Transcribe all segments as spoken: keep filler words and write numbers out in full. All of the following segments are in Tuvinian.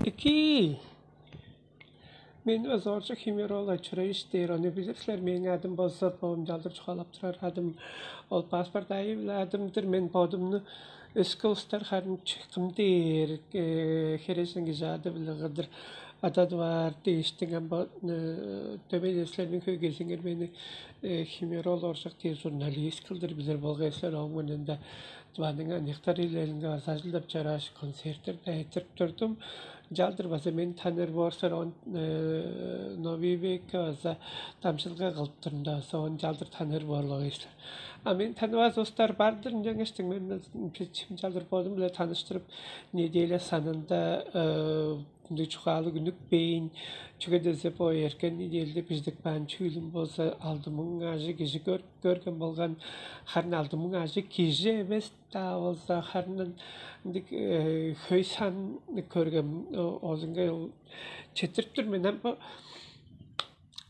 Эки, мен база орчук химерол очура иштээр, ону билир силер. Мээң адым болза, бо ынчалдыр чугаалап турар адым, ол паспорт айы-биле адым-дыр. Мен бодумну өске улустар харын чыгым дээр херээжен кижи ады-биле кылдыр ададып аар дээштиң, ам бо дөмей силерниң хөй кезиңер мени химерол орчук дээр журналист кылдыр билир болгай силер. Ооң мурнунда Тываның аныяктар эвилелинге база ажылдап чорааш, концерттер-даа эрттирип турдум. Ынчалдыр база мени таныыр боор силер, оон Новый векке база дамчыдылга кылып турумда база оон ынчалдыр таныыр боор болгай силер. А мени таныбас улустар бар-дыр, ынчангаштың мен ынчалдыр бодум-биле таныштырып, неделя санында ындыг чугаалыг үнүппейн, чүге дизе бо эрткен неделяда бижидип каан чүүлүм болза, алды муң ажыг кижи көрген болган. Харын алды муң ажыг кижи эвес-даа болза, харын ындыг хөй сан көрген. Озунга ол четирип тур мен. Ам бо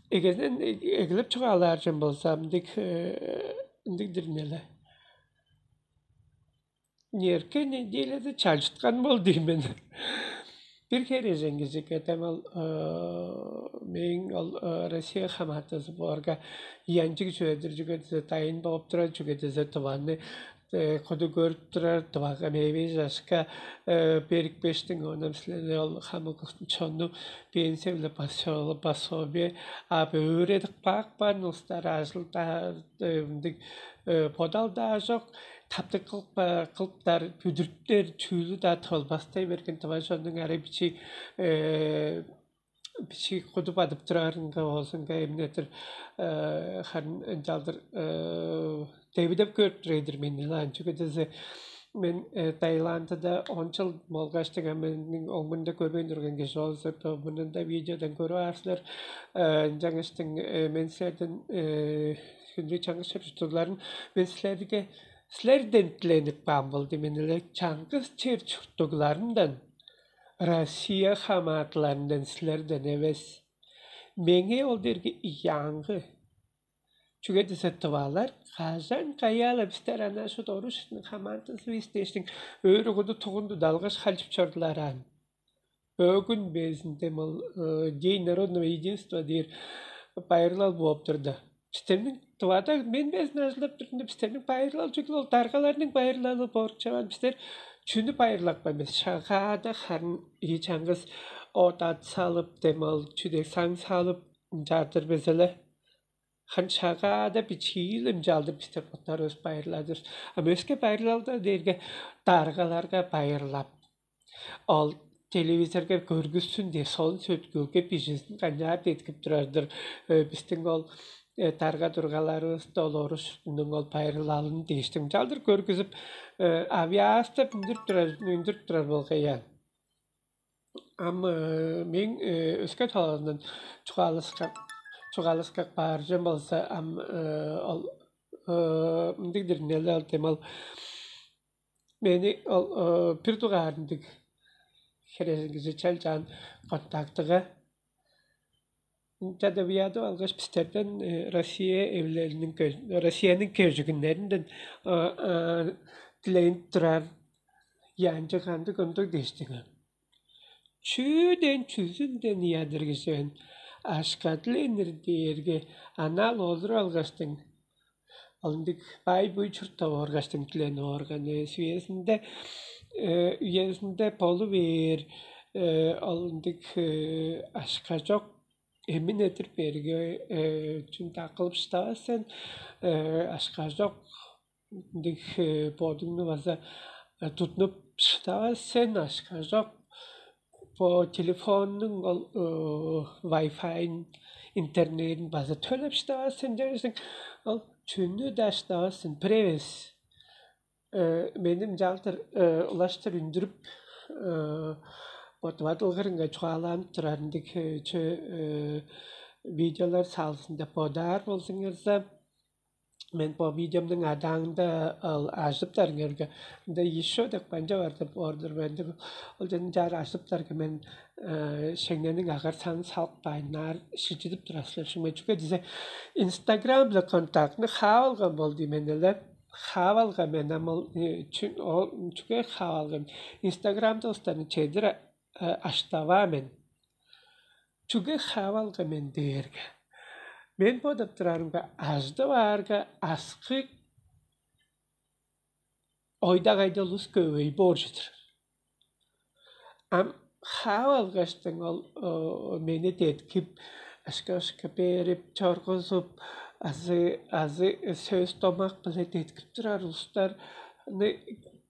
эгезинен эгелеп чугаалаар чем болза, ындыг ындыг-дыр ийин але. Эрткен неделяда чалчыткан болду ийин мен. Бир херээжен кижи кетем ол мээң ол Россия хамаатызы боорга, янчыг чүве-дир, чүге дизе дайын болуп турар, чүге дизе Тываны куду көрүп турар, Тывага мээвей чашка берипкештиң, оон ам силерни ол хамык чонну пенсия-биле, пособие ап, өөредип каапкан улустар, ажылдаар ындыг бодал-даа чок, таптыг кылыптар, бүдүрүптер, чүүлү-даа тывылбастай берген тыва чоннуң арай бичии бичии куду бадып турарынга болзунга, эмнедир харын ынчалдыр девидеп көрүп турар-дыр мен ылаан. Чүге дизе мен Таиландыда он чыл болгаштың, ам мени ол мурнунда көрбейн турган кижи болза, мурнунда видеодан көрүп аар силер. Ынчангаштың мен силерден хүндү чаңгыс чер чурттугларым, мен силерге силерден диленип каан болду мен эле, чаңгыс чер чурттугларымдан, Россия хамаатыларындан, силерден эвес. Меңээ ол дээрге ыяаңгы. Чүге дизе тывалар кажан-каяа-ла бистер ана шуут орус шуптуң хамаатызы бис дээштиң, өрү куду тугун тудалгаш халчып чордулар аан. Бөгүн безин дем ол День народного единства дээр байырлал бооп турда, бистерниң Тывада мен безин ажылдап турдум, бистерниң байырлал чүгле ол даргаларның байырлалы боорчаваан. Бистер чүнү байырлапкан бис? Шагаада харын ийи чаңгыс от ат салып, дем ол чүдек саң салып ынчаатыр безеле. Харын шагаада бичиил ынчалдыр бистер боттарывыс байырлаар-дыр. Ам өске байырлалда дээрге даргаларга байырлап, ол телевизорга көргүссүн дээш, солун сөткүлге бижизин канчаар деткип турар-дыр. Бистиң ол дарга-дургаларывысты ол орус шуптуңнуң ол байырлалын дээштиң ынчалдыр көргүзүп, авиастап үндүрүп турар, үндүрүп турар болгай аан. Ам мээң өске талазындан чугаалыскак чугаалыскак баар чем болза, ам ол мындыг-дыр ийин але, ол дем ол мени ол бир дугаар ындыг херээжен кижи чалчаан контактыга чадавыядып алгаш, бистерден Россия эвилелиниң Россияның кежигүннеринден диленип турар, янчык андыг ындыг дээштиң. Чүү дээн, чүзүнден ыядыр кижи мен, ашка дилениир дээрге, анаа-ла олуруп алгаштың, ол ындыг бай-буй чуртта бооргаштың диленип орган. Үезинде, үезинде болу бээр, ол ындыг ашка чок эмин эдип берге, чүнү-даа кылып шыдавас сен, ашка чок ындыг бодуңну база тудунуп шыдавас сен, ашка чок бо телефоннуң ол Wi-Fi-ын, интернедин база төлеп шыдавас сен дегенсиң, ол чүнү-даа шыдавас сен, бир эвес. Мени ынчалдыр улаштыр үндүрүп, бо тыва дыл кырынга чугааланып турар ындыг чө видеолар салзын деп бодаар болзуңарза, мен бо видеомнуң адаанда ол ажыптарыңарга, ында ещё деп канча бар деп ордур мен деп, ол ден чаар ажыптарга мен шеңнениң агар санын салып каайыннаар шижидип турар силер шуңмай. Чүге дизе Инстаграм биле контактны хаап алган болду мен эле. Хаап алган мен, ам ол чүге хаап алган? Инстаграмда устаны чедир аштаваа мен. Чүге хаап алган мен дээрге, мен бодап турарымга, ажыдып аарга, аскы ойда-кайда улус көвей боор чыдыр. Ам хаап алгаштың ол мени деткип, ышка-ышка берип, чоргузуп, азы азы сөс-домак-биле деткип турар улустарны,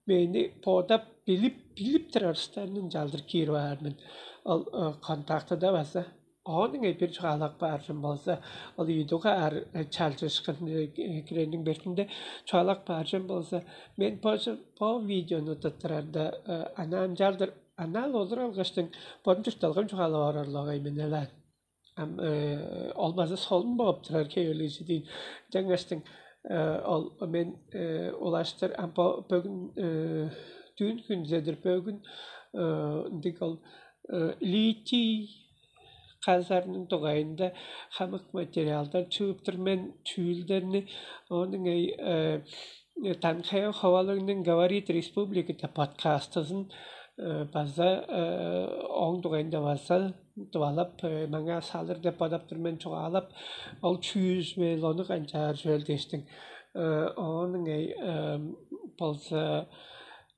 мени бодап, билип, билип турар улустарны ынчалдыр киирип аар мен. Ол контактыда база. Оон ыңай бир чугаалап кааржым болза, ол ийи дугаар чалчышкын кирениң бертинде чугаалап кааржым болза, мен бо видеону тыттырарда, ана ынчалдыр, анаа-ла олур алгаштың, бодум чуртталгам чугаалап орарлыг мен эле. Ам ол база солун бооп турар, хевележи дейн. Жаңаштың ол мен улаштыр ам бо бөгүн, дүүн хүнзедир бөгүн, ындыг ол литий казарның дугайында хамык материалдар чыып тур мен, чүүлдерни. Оон ыңай Танхео Ховалыгның «Говорит республика» деп подкастызын база ооң дугайында база тывалап, маңаа салыр деп бодап тур мен, чугаалап, ол чүүл чүвел, ону канчаар чүвел дээштиң. Оон ыңай болза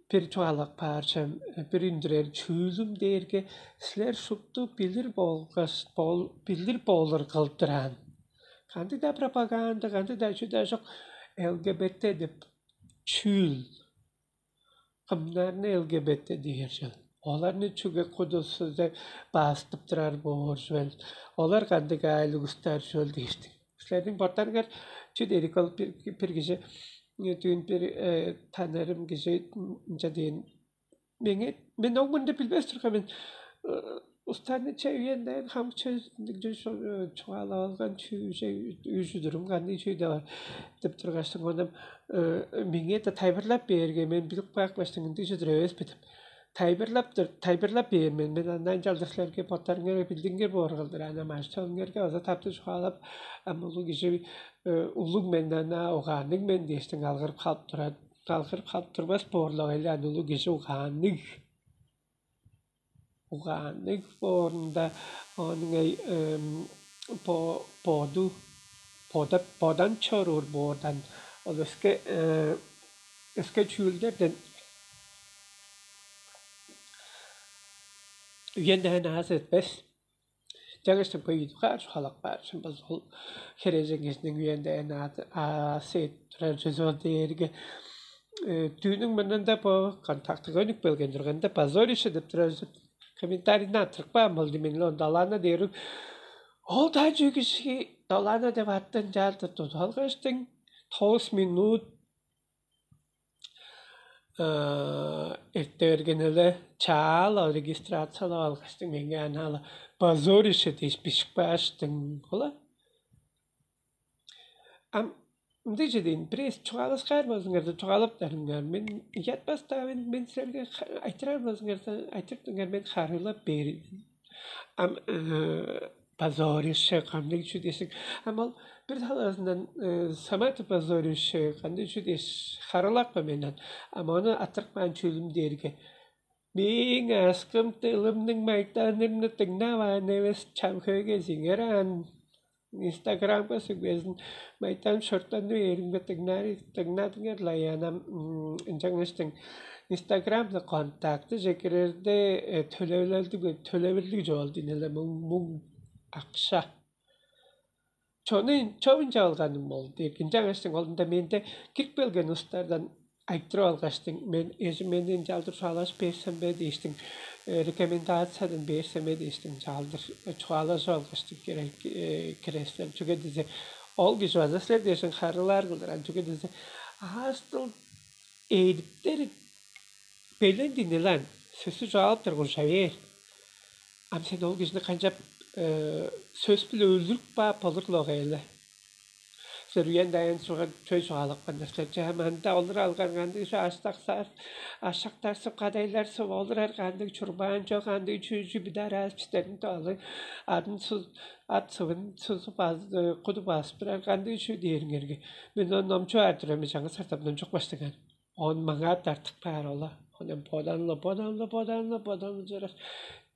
бир чугаалап каарчы, бир үндүрер чүүлүм дээрге, силер шупту билир болгаш, бол, билир болур кылдыраан. Кандыг-даа пропаганда, кандыг-даа чүү-даа чок, ЛГБТ деп чүүл. Кымнарны ЛГБТ дээр чүвел? Оларны чүге кудусузу баастып турар боор чүвел? Олар кандыг аайлыг устар чүвел дээштиң. Силерниң боттарыңар чүү дээрик ол? Бир, бир кижи, дүүн бир танырым кижи ынча дээн: «Меңээ, мен оң мурнунда билбес турган мен, устарны че үенден хамык чөзүндүг чугаалап алган чүү, че, үжүдүрүм кандыг чүү-даа бар» деп тургаштың, оном меңээ-даа тайылбырлап бээрге, мен билип каапкаштың, ындыг чүдүр эвес бе деп. Тайылбырлап тур, тайылбырлап бээр мен. Мен андан чалдыр силерге боттарыңар билдингир боор кылдыр, ана машчалыңарга база таптыг чугаалап, ам улуг кижи, улуг мен, ана угаанныг мен дээштиң алгырып халып турар. Алгырып халып турбас боорлуг, эли аны улуг кижи угаанныг. Угаанныг боорунда оон ыңай бо боду бодап, бодан чоруур боордан, ол өске өске чүүлдерден үен-даа нааз этпес. Чаңгыстың бо ийи дугаар чугаалап каар чүвем болза, ол херээжен кижиниң үен-даа нааз этип турар чүвези ол дээрге, дүүнүң мурнунда бо контактыга үнүп келген турганда, «Позорище» деп турар комментарийни аттырып каан болду мен. Оон Долана дээрип, ол-даа чүү кижи, Долана деп аттан чаалдыр тудуп алгаштың, тоос минут эрте берген эле, чаал ол регистрациялап алгаштың, меңээ анаа-ла «Позорище» дээш бижип кааштың, ола. Ам ындыг чүве дээн, бирээзи чугаалашкаар болзуңарза, чугаалаптарыңар. Мен ыятпас-даа мен, мен силерге айтырар болзуңарза, айтырыптыңар, мен харыылап бээр. Ам «Позорище» кандыг чүү дээшиң? Ам ол бир талазындан «Сама ты позорище» кандыг чүү дээш, харыылап каан мен. Ам ону аттырып каан чүүлүм дээрге, мээң акым дылымның майтаннарны дыңнаваан эвес, чам хөөгезиңер аан. Инстаграмга сүгезин майтан шортанны бээримге дыңнаар, дыңнадыңар-ла, янам. Ынчангаштың Инстаграмда контактыже кирерде төлевилелдиг төлевирлиг чоол дийнеле, муң муң акша. Чону човунча алганым ол дээргин. Ынчангаштың олунда менде кирип келген устардан айтырып алгаштың, мен эжим мени ынчалдыр чугаалажып берсем бе дээштиң, рекомендациядан берсем бе дээштиң, ынчалдыр чугаалажып алгаштың, кирестен. Чүге дизе, ол кижи база силер дээшиң харыылаар кылдыр. Ам чүге дизе, аастыл эдиптер белен динилан сөстү чугаалап тургуша бээр. Ам сен ол кижини канчап сөс-биле өлүрүп каап болур-ла огай эле. Силер үен дайын чүве чугаалапкан силер, че, мында олур алган кандыг чүве аштаксаар, ашактарсып, кадайларсып олурар кандыг чурбаан чок, кандыг чүү-чүү бүдер аас бистерниң тоолу адын ат сывын сузуп, куду басып турар кандыг чүү дээриңерге. Мен ону номчуп аар турар мен, чаңгыс артамдан чуп баштыңар. Он маңаа тартып каар ола. Оон боданла, боданла, боданла, боданла чорар.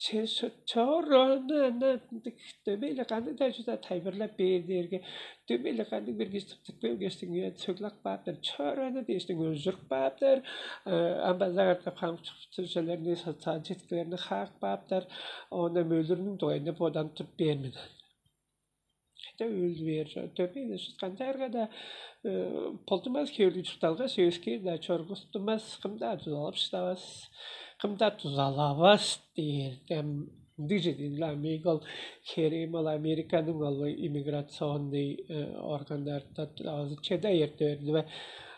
Че шо- чороону ана ындыг дөмей-ле кандыг-даа чүве тайылбырлап бээр дээрге, дөмей-ле кандыг бир кижи тыптып келгештиң, үе сөглеп кааптар, чороону дээштиң өзүрүп кааптар, ам база катап хамчыкчыларны, социал четкилерни хаап кааптар, оон ам өлүрүнүң дугайында боданып туруп бээр мен. Кайда өлү бээр чор, дөмей-ле шуут канчаарга-даа болдунмас хевирлиг чуртталгаш, өскээр-даа чоргустунмас, кым-даа дузалап шыдавас, кым-даа дузалавас дээрден. Ындыг чедиин-ла ам ийик ол херээм ол Американың ол иммиграционный органнарда чеди ай эрте берди бе?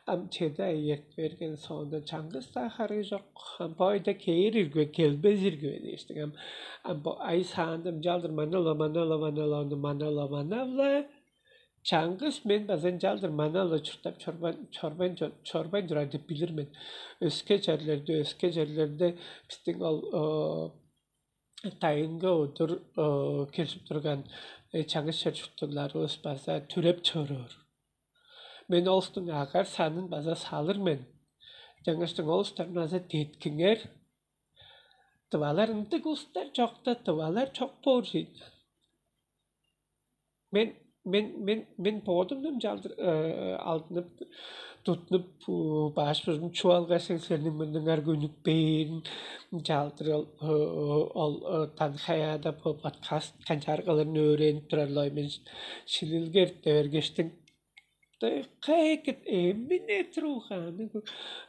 Ам чеди ай эрте берген соонда чаңгыс-даа харыы чок. Ам бо айда кээр ирги бе, келбес ирги бе дээштиң. Ам ам бо ай саанда ынчалдыр манала манала манала ону манала манала чаңгыс мен база ынчалдыр манала чурттап чорбайн чорбайн чорбайн турар деп билир мен. Өске черлерде, өске черлерде бистиң ол дайынга удур киржип турган чаңгыс чер чурттугларывыс база түреп чоруур. Мен олустуң агар санын база салыр мен. Чаңгыстың олустарын база деткиңер. Тывалар ындыг улустар чокта, тывалар чок боор чейн. Мен мен мен мен боодумдан чалдыр алдынып тутунуп баш бузун чуп алгаш, силерниң мурнуңар көнүп бээрин чалдыр ол ол танхаяада подкаст канчаар кылырын өөренип турарлой мен шилилгер дивергештиң. Кайгыт эмин этир угааны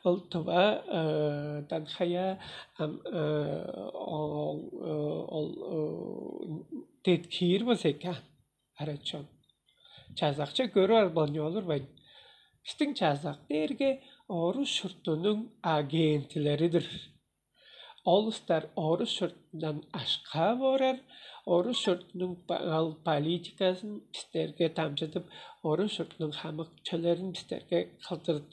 ол тыва танхая ол ол деткиир база экен. Арачон. Чазакчы көрүп албайн олурбайн. Бистиң чазак дээрге орус шуртунуң агентилери-дир. Ол устар орус шуртундан ашкаап орар, орус шуртунуң ол политиказын бистерге дамчыдып, орус шуртунуң хамык чөлерин бистерге кылдыр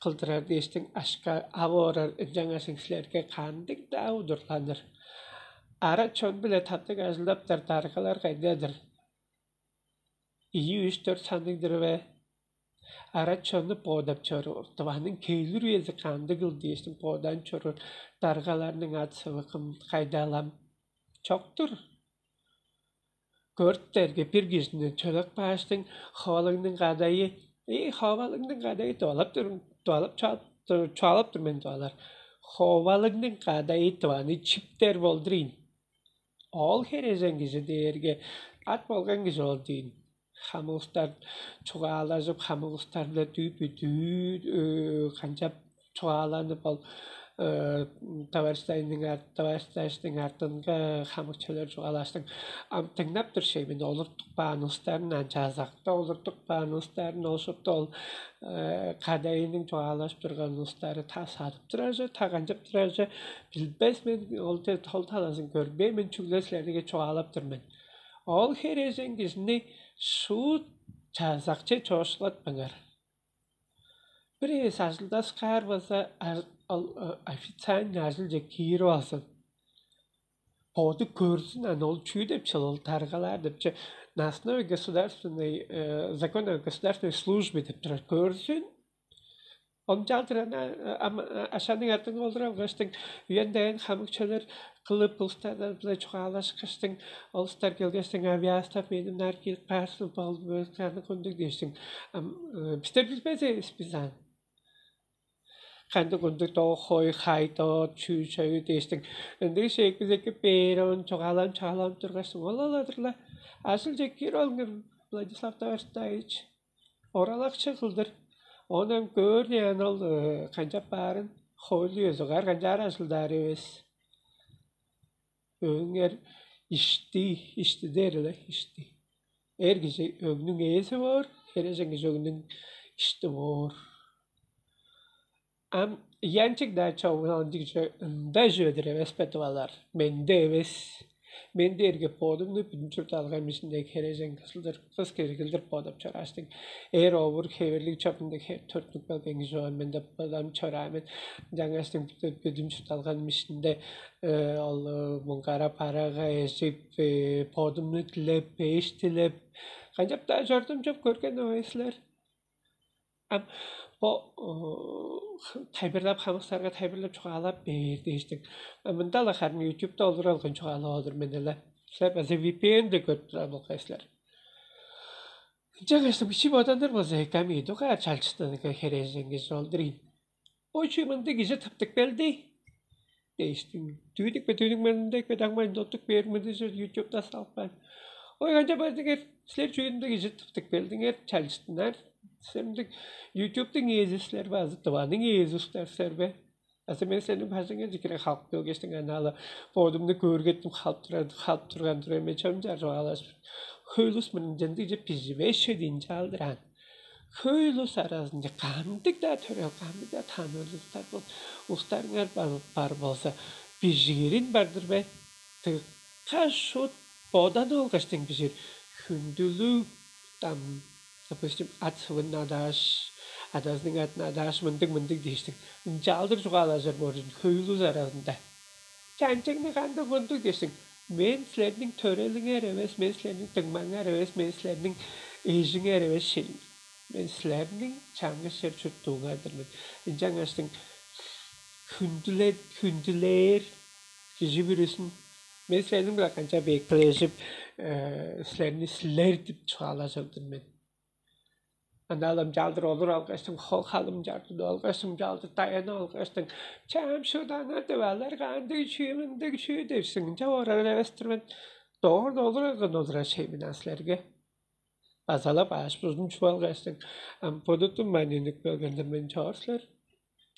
кылдырар дээштиң ашка ап орар ынчангаш силерге кандыг-даа удурланыр. Ара чон биле таптыг ажылдаптар даргалар кайда-дыр? Ийи үш-дөрт санныг-дыр бе? Ара чонну боодап чоруур, тываның келир үези кандыгыл дээштиң боодан чоруур даргаларның ат-сывыгын кайда алам? Чок-тур. Көрүптерге бир кижини төлеп кааштың, ховалыгның кадайы, эй, ховалыгның кадайы, туалап тур, туалап чугаалап тур мен туалар. Ховалыгның кадайы тываны чиптер болдур ийин. Ол херээжен кижи дээрге ат болган кижи ол дийин. Хамык улустар чугаалажып, хамык улустар-биле дүү бүдүү канчап чугааланып, ол товарищтайның товарищтайның артынга хамык чөлөр чугаалаштың. Ам дыңнап тур шей мен олуртуп каан улустарын, ан чазакта олуртуп каан улустарын, ол шупту ол кадайының чугаалашып турган улустары та садып турар же, та канчап турар же, билбес мен, ол ол талазын көрбээн мен, чүгле силерниге чугаалап тур мен. Ол херээжен кижини шуут чазакче чоокшулатпаңар. Бир эвес ажылдаскаар болза, ол официальный ажылче киирип алзын. Боду көрзүн, аны ол чүү деп чыл ол таргалаар деп че, на основе государственной закона о государственной службе деп турар. Көрзүн, Ынчалдыр ана ам ашаның артынга олура алгаштың, үен-даян хамык чөлөр кылып, улустар-биле чугаалашкаштың, улустар келгештиң, авиастап мени мынаар киирип каарзын, болду бөлүктарны кундуг дээштиң. Ам бистер билбес эвес бис аан. Кандыг кундуг доо хой хай доо чүү чөйү дээштиң. Ындыг шеек бизекке бээр оон чугаалаан чаалаан тургаштың, ол аладыр-ла. Ажыл чеккир олуңар, Владислав Товарищтайович. Оралакчы кылдыр. Оон көөр дээни ол канчап баарын, хоойлу ёзугаар канчаар ажылдаар эвес. Өңер ишти, ишти дээр эле ишти. Эр кижи өгнүң ээзи боор, херээжен кижи өгнүң ишти боор. Ам янчыг-даа човуналынчыг чүве ында чүве-дир эвес бе, тывалар? Менде эвес. Мен дээрге бодумну бүдүн чурт алган мишиндеги херээжен кызылдыр, кыс киргилдир бодап чорааштың. Эр овур хевирлиг чопунда төртүнүп келген кижи оон мен деп бодам чораа мен. Жаңаштың бүдүн чурт алган мишинде ол муңгара парага эжип, бодумну дилеп, эш дилеп, канчап-даа чордум чоп көрген овай силер. Ам бо тайылбырлап, хамык сарга тайылбырлап чугаалап бээр дээштиң. Мында-ла харын ютубта олуруп алган чугаалап олур мен эле. Силер база V P N-де көрүп турар болгай силер. Ынчангаш бичии боданыр болза, экам ийи дугаар чалчыттынга херээжен кижи ол-дур ийин. Очуй мындыг кижи тыптып келди дээштиң. Дүүдүк бе, дүүдүк мендек бе, даңмайн доттук бээр мындыг чер ютубта салып каан. Ой, канча бардыңар? Силер чүүндүг кижи тыптып келдиңер, чалчыттынар. Силер мындыг ютубтуң ээзи силер бе азы дываның ээзи устар силер бе? Азы мен сени бажыңга чикире халып келгештиң, анаала бодумну көөргеттим халып турган халып турган тур эме чомчар чугаалашып. Хөй улус мынча ындыгже биживеши динчаалдыр аан. Хөй улус аразынче кандыг-даа төрел, кандыг-даа таныылдыстар бол, улустарыңар бар болза, бижиирин бар-дыр бе? Дыка шут бодан алгаштың бижир хүндүлүг там, допустим, ат-сывын адааш, адазының атын адааш, мындыг-мындыг дээштиң. Ынчаалдыр чугаалажыр бооржун хөй улус аразында. Чанчыгны кандыг мындыг дээштиң? Мен силерниң төрелиңер эвес, мен силерниң дыңмаңар эвес, мен силерниң эжиңер эвес шейин. Мен силерниң чаңгыс чер чурттууңар-дыр мен. Ынчангаштың хүндүле хүндүлээр кижи бүрүзүн мен силерниң-биле канчап эки-ле эжип, силерни силер деп чугаалажыр-дыр мен. Ынчалдыр олур алгаштың, хол-халым чартыды алгаштың, ынчалдыр даяна алгаштың, чаам шудаана деп алар каандыг чүү, мындыг чүү девсиң, ынча орар эвес-тир мен. Доор олурарган олурар шеймин ан силерге. Базалап ааш бузун чуп алгаштың, ам будуттун манииннип келгендир мен чоор силер.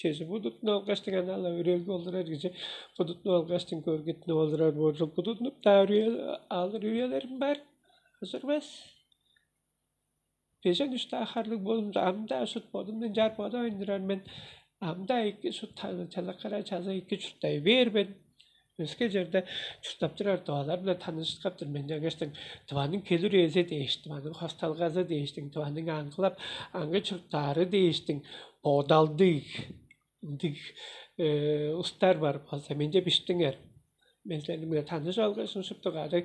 Чеже будуттун алгаштың ана-ла өрээлги олурар кижи будуттун алгаштың көргүттүнүп олурар бооржул будуттунуп-даа үрүөл алыр үелерим бар. Ызырбас. Бежен үш-даа харлыг болумчу ам-даа шут бодумдан чаар бодавайн турар мен. Ам-даа эки шут чалаккара чаза эки чурттай бээр мен. Өске черде чурттап турар дуалар-биле таныышкаптыр мен. Чаңгаштың дываның келир ээзи дээш, дываның хосталгазы дээштиң, дываның аңгылап аңгы чуруктаары дээштиң, бодалдыг ындыг устар бар болза, менче биштиңер. Мен силерниң-биле таныш алгаш, ушуптуг ады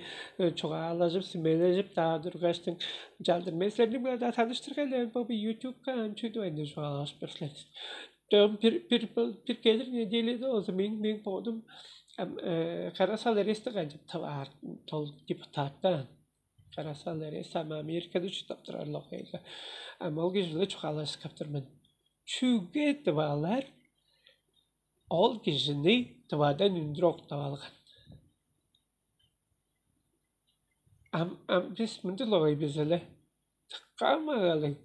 чугаалажып, сүмележип-даа тургаштың, чалдыр мен силерниң-биле-даа таныштыргай эле бо ютубка ам чүү дивейн чугаалашып тур силер. Дем бир бир бир келир неделяда болза мен мен бодум карасал эрести кайдып товар тол депутаттан карасал эрес ам Америкада чурттап турарлык эйге. Ам ол кижиле чугаалашкап тур мен. Чүге дывалар ол кижини дывадан үндүр октап алган. Ам ам бис мындыг логай безеле. Тыккан магалыг.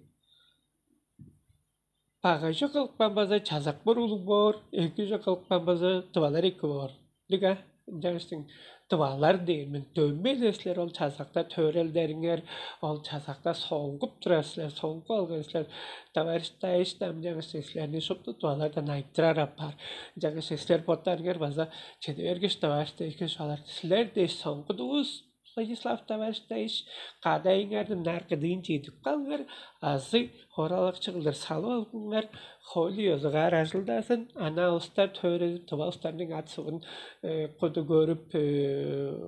Багажы кылыпкан база чазак бор улуг боор, эки чок кылыпкан база тывалар эки боор. Дыга ынчангыштың тывалар дээр мен дөмей-ле силер ол чазакта төрелдериңер, ол чазакта соңгуп турар силер, соңгуп алган силер. Товарищ Таиштам ынчангыштың силерни шупту тывалардан айтырар апаар. Ынчангыштың силер боттарыңар база чеде бергеш, товарищ Таишке шуалар. Силер дээш соңгудувус. Владислав товарищтайыш кадайыңарны наркыдыын чедип калыңар, азы хоралакчы кылдыр салып алгыңар, хойлу ёзугаар ажылдазын, ана устар төөрезип, тыва устарның ат-сугун куду көрүп,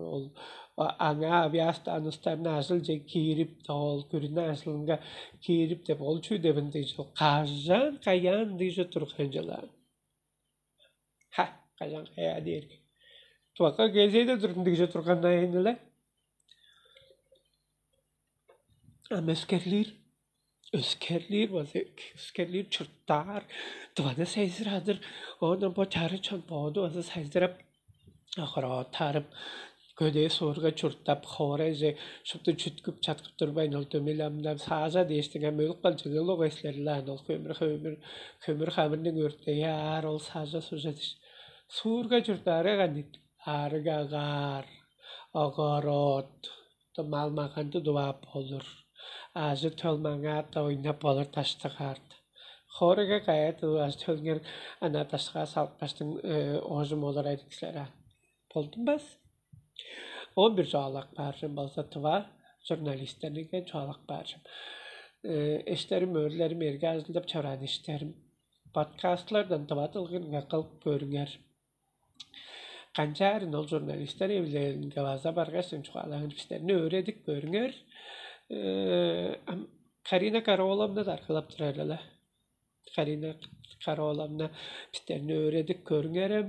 ол аңаа авиастаан устарны ажылче киирип, ол күрүнү ажылынга киирип деп ол чүү деп ындыг чыл кажан каяан ындыг чыл турган чылаан. Ха, кажан каяа дээрге. Туакка кезээде турдун дигже турган айын эле. Ам өскерлир, өскерлир база өскерлир чурттаар, дываны сайзырадыр. Оон бо чары чон бооду база сайзырап, охороотаарып, көдээ суурга чурттап, хоорайже шупту чүткүп чаткып турбайн, ол дөмей амдан саажа дээштиң ам өлүп калчыгыл огай силер-лаан ол көмүр хөмүр көмүр хамырның өртээ аар ол саажа сужа диш. Суурга чурттаары кандыг? Арыг агаар, огород, мал маганды дуваап болур. Ажы төл маңаат ойнап болур даштыгаарда. Хоорайга каяа дылып ажы төлүңер ана даштыгаа салыпкаштың оожум олар айдык силер аан. Болдумбас. Он бир чоолак бааржым болза тыва журналисттеринге чоолак бааржым. Эштерим, өөрлерим, эрге ажылдап чораан эштерим, подкастлардан тыва дылгынга кылып көрүңер. Канчаарын ол журналистер эвилээлинге база баргаш чугаалаан бистерни өөредип көрүңер. Ам Карина Кароловна да аргылап турар эле. Карина Кароловна бистерни өөредип көрүңерем,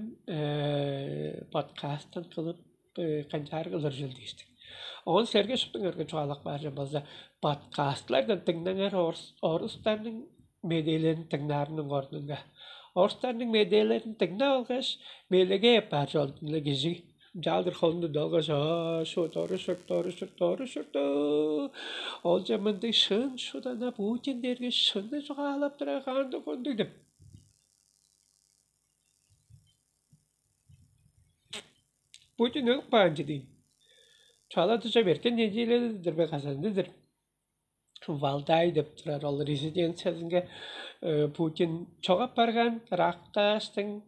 подкастын кылып, канчаар кылыр чүл дээштиң. Оон силерге шуптуңарга чугаалап каар чүвем болза, подкастлардан дыңнаңар орустарның медээлерин дыңнаарының орнунга. Орустарның медээлерин дыңнап алгаш, мелегей апаар чолдуң-ла кижи. Ынчалдыр холун тудуп алгаш: «Аа, шуут орушурту, орушурту, орушурту. Олче мындыг шын шудана Путин дээрге шынны чугаалап турар, кандыг-хондуг» деп. Путин өлүп каан чүве дийин. Чугаладыжа берген неделелер-дир бе, казанныг-дыр. Валдай деп турар ол резиденциязынга Путин чогап барган, ракташтың.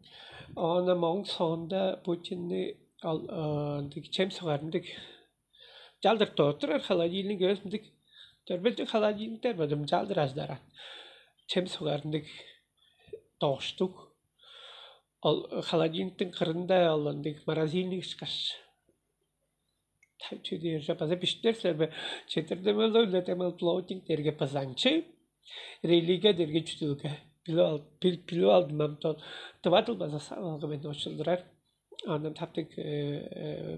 Оон ам ооң соонда Путинни ол ындыг чем сугар ындыг чалдыр тооттурар холодильник, өзүндүг төрбелдиг холодильниктер бодум чалдыр аждаран. Чем сугар ындыг доштуг. Ол холодильниктиң кырында ол ындыг морозильник ышкаш. Чүдээр база биштер силер бе? Четирдемел, үледемел, плотник дерге базаңчы, религия дерге чүдүлге. Билип алдым ам тон. Тывадыл база савалгы мен очулдурар. Андан таптыг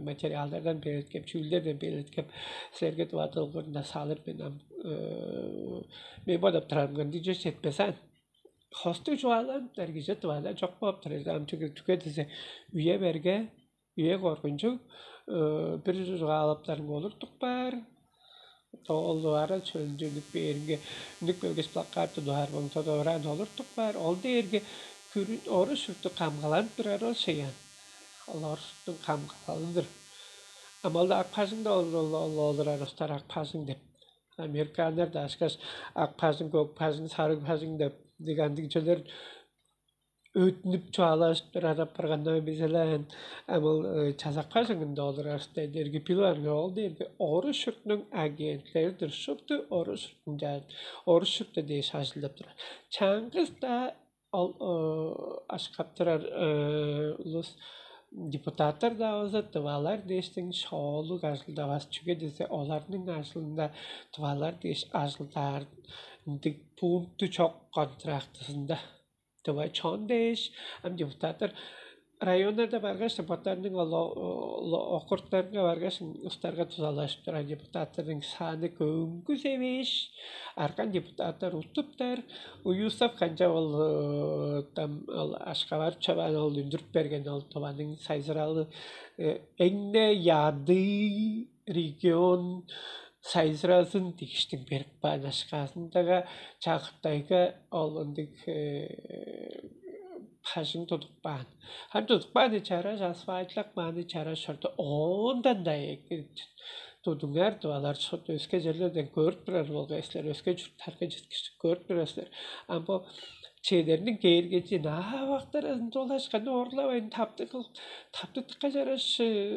материалдардан белеткеп, чүүлдерден белеткеп, силерге тывадыл кырында салыр мен ам. Мен бодап турарымга ындыг четпес аан. Хостуг чугаалаан даргыже тывада чок болуп турар. Ам чүге дизе үе берге үе коргунчуг бир чугаалаптарың олуртук баар. Ол дугаарга чөлүнче үнүп бээринге үнүп келгеш плакат тудугаар болуңса дораан олуртук баар. Ол дээрге күрүн орус шүртү камгаланып турар ол шыян. Ол орус шүртүң камгалалыдыр. Амалда ак бажыңда олурар устар ак бажың деп. Американнар да ашкаш ак бажың, көк бажың, сарыг бажың деп дигандыг чөлөр өтүнүп чугаалажып турар апарганда бизелээн амыл чазак бажыңында олурар дээрге билип алыңар ол дээрге орус шүртүнүң агентлери-дир шупту орус шүртүн орус шүртү дээш ажылдап турар. Чаңгыс-даа ол ашкап турар улус депутаттар-даа болза тывалар дээштиң шоолуг ажылдавас чүге дизе оларның ажылында тывалар дээш ажылдаар ындыг пункту чок контрактызында. Тыва чон дээш ам депутаттар районнарда баргаш боттарының ол округтарынга баргаш устарга тузалашып турар депутаттарның саны көңгүс эвээш арган депутаттар уттуптар. Уюсов канча ол там ол ашка барып чабаан ол үндүрүп берген ол тываның сайзыралы эңне яды регион сайзыразын дигиштиң берип каан ашказындага чагыртайга ол ындыг бажың тудуп каан. Ам тудуп кааны чараш асфальтлап кааны чараш чорду оондан-даа эки тудуңар деп алар шуут өске черлерден көрүп турар болгай силер өске чурттарга четкиштиг көрүп турар силер. Ам бо чедерниң кээргечи наавактар ынчалашкан орлавайн таптык таптыктыкка чараш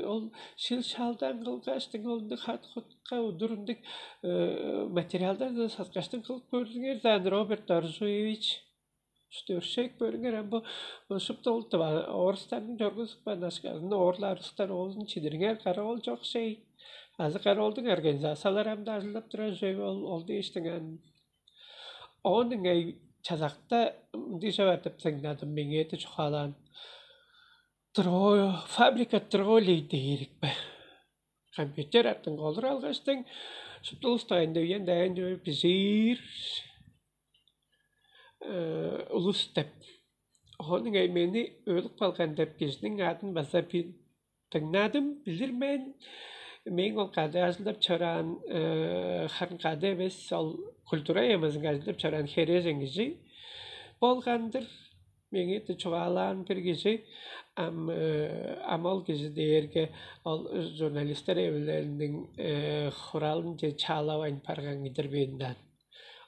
ол шил шалдан кылгаштың ол ындыг хат хутка удур ындыг материалдарды саткаштың кылып көрдүңер даан Роберт Доржуевич. Что өршээк көрүңер ам бу шупту ол орустарның чоргузуп каан ашказын орлар устар оозун чидириңер кара ол чок шей. Азы кара олдуң организациялар ам дажылдап турар жөө ол ол дээштиң ан Оон ыңай чазакта мындыыжа бар деп сыңнадым, меңээ-даа чугаалаан. Трое, фабрика Тролей дээрик бе? Компьютер артынга олур алгаштың, шупту улусту айында үен дайын чүве бижиир улус деп. Оон ыңай мени өлүп калган деп кижиниң адын база дыңнадым, билир мен. Мээң ол кады ажылдап чораан харын кады эвес, ол культура ямызынга ажылдап чораан херээжен кижи болган-дыр. Меңээ-даа чугаалаан бир кижи ам ам ол кижи дээрге ол журналисттер эвилелиниң хуралынче чаалавайн барган кидир бээн даан.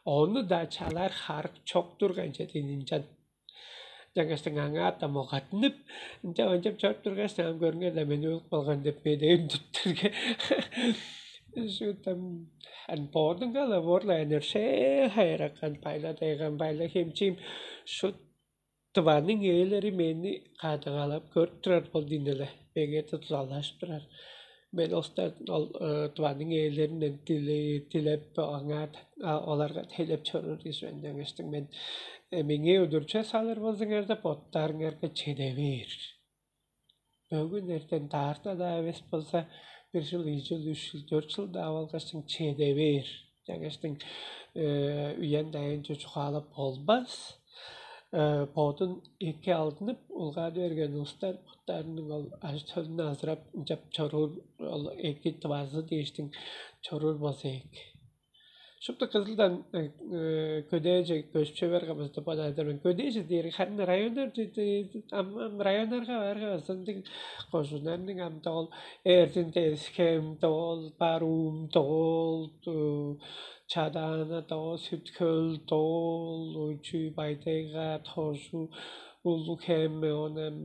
Ону-даа чалаар харык чок турган чедин ынчан. Чаңгаштың аңаа аттам огаттынып, ынчап ынчап чоруп тургаш, ам көрүңер-даа, мен өлүп калган деп медээм туттарга. Шуутам ан боордуңга-ла боор-ла ан өршээ хайыраккан байла дайган байла хемчиим шут дываның ээлери мени кадыгалап көрүп турар бол диин эле меңээ тузалажып турар. Мен олустар ол тываның ээлеринден дилеп, аңаа оларга тейлеп чоруур кижи мен. Ынчангаштың мен меңээ удурчу салыр болзуңарда, боттарыңарга чеде бээр. Бөгүн эртен даарта-даа эвес болза, бир чыл, ийи чыл, үш чыл, дөрт чыл-даа болгаштың чеде бээр. Ынчангаштың үен дайынче чугаалап болбас. Бодун эки алдынып, улгаады берген улустар боттарының ол ажы-төлүн азырап, ынчап чоруур, ол эки тывазы дээштиң чоруур болза эки. Шупту Кызылдан көдээже көжүп чөбер кабызды бодаар мен. Көдээже дээри харын районнар, ам районнарга барга ындыг кожуннарның ам доол Эрзин, Тес-Хем доол, Баруун доол, Чадаана доол, Сүт-Хөл доол, Учуй, Бай-Тайга, Тожу, Улуг-Хем, оон ам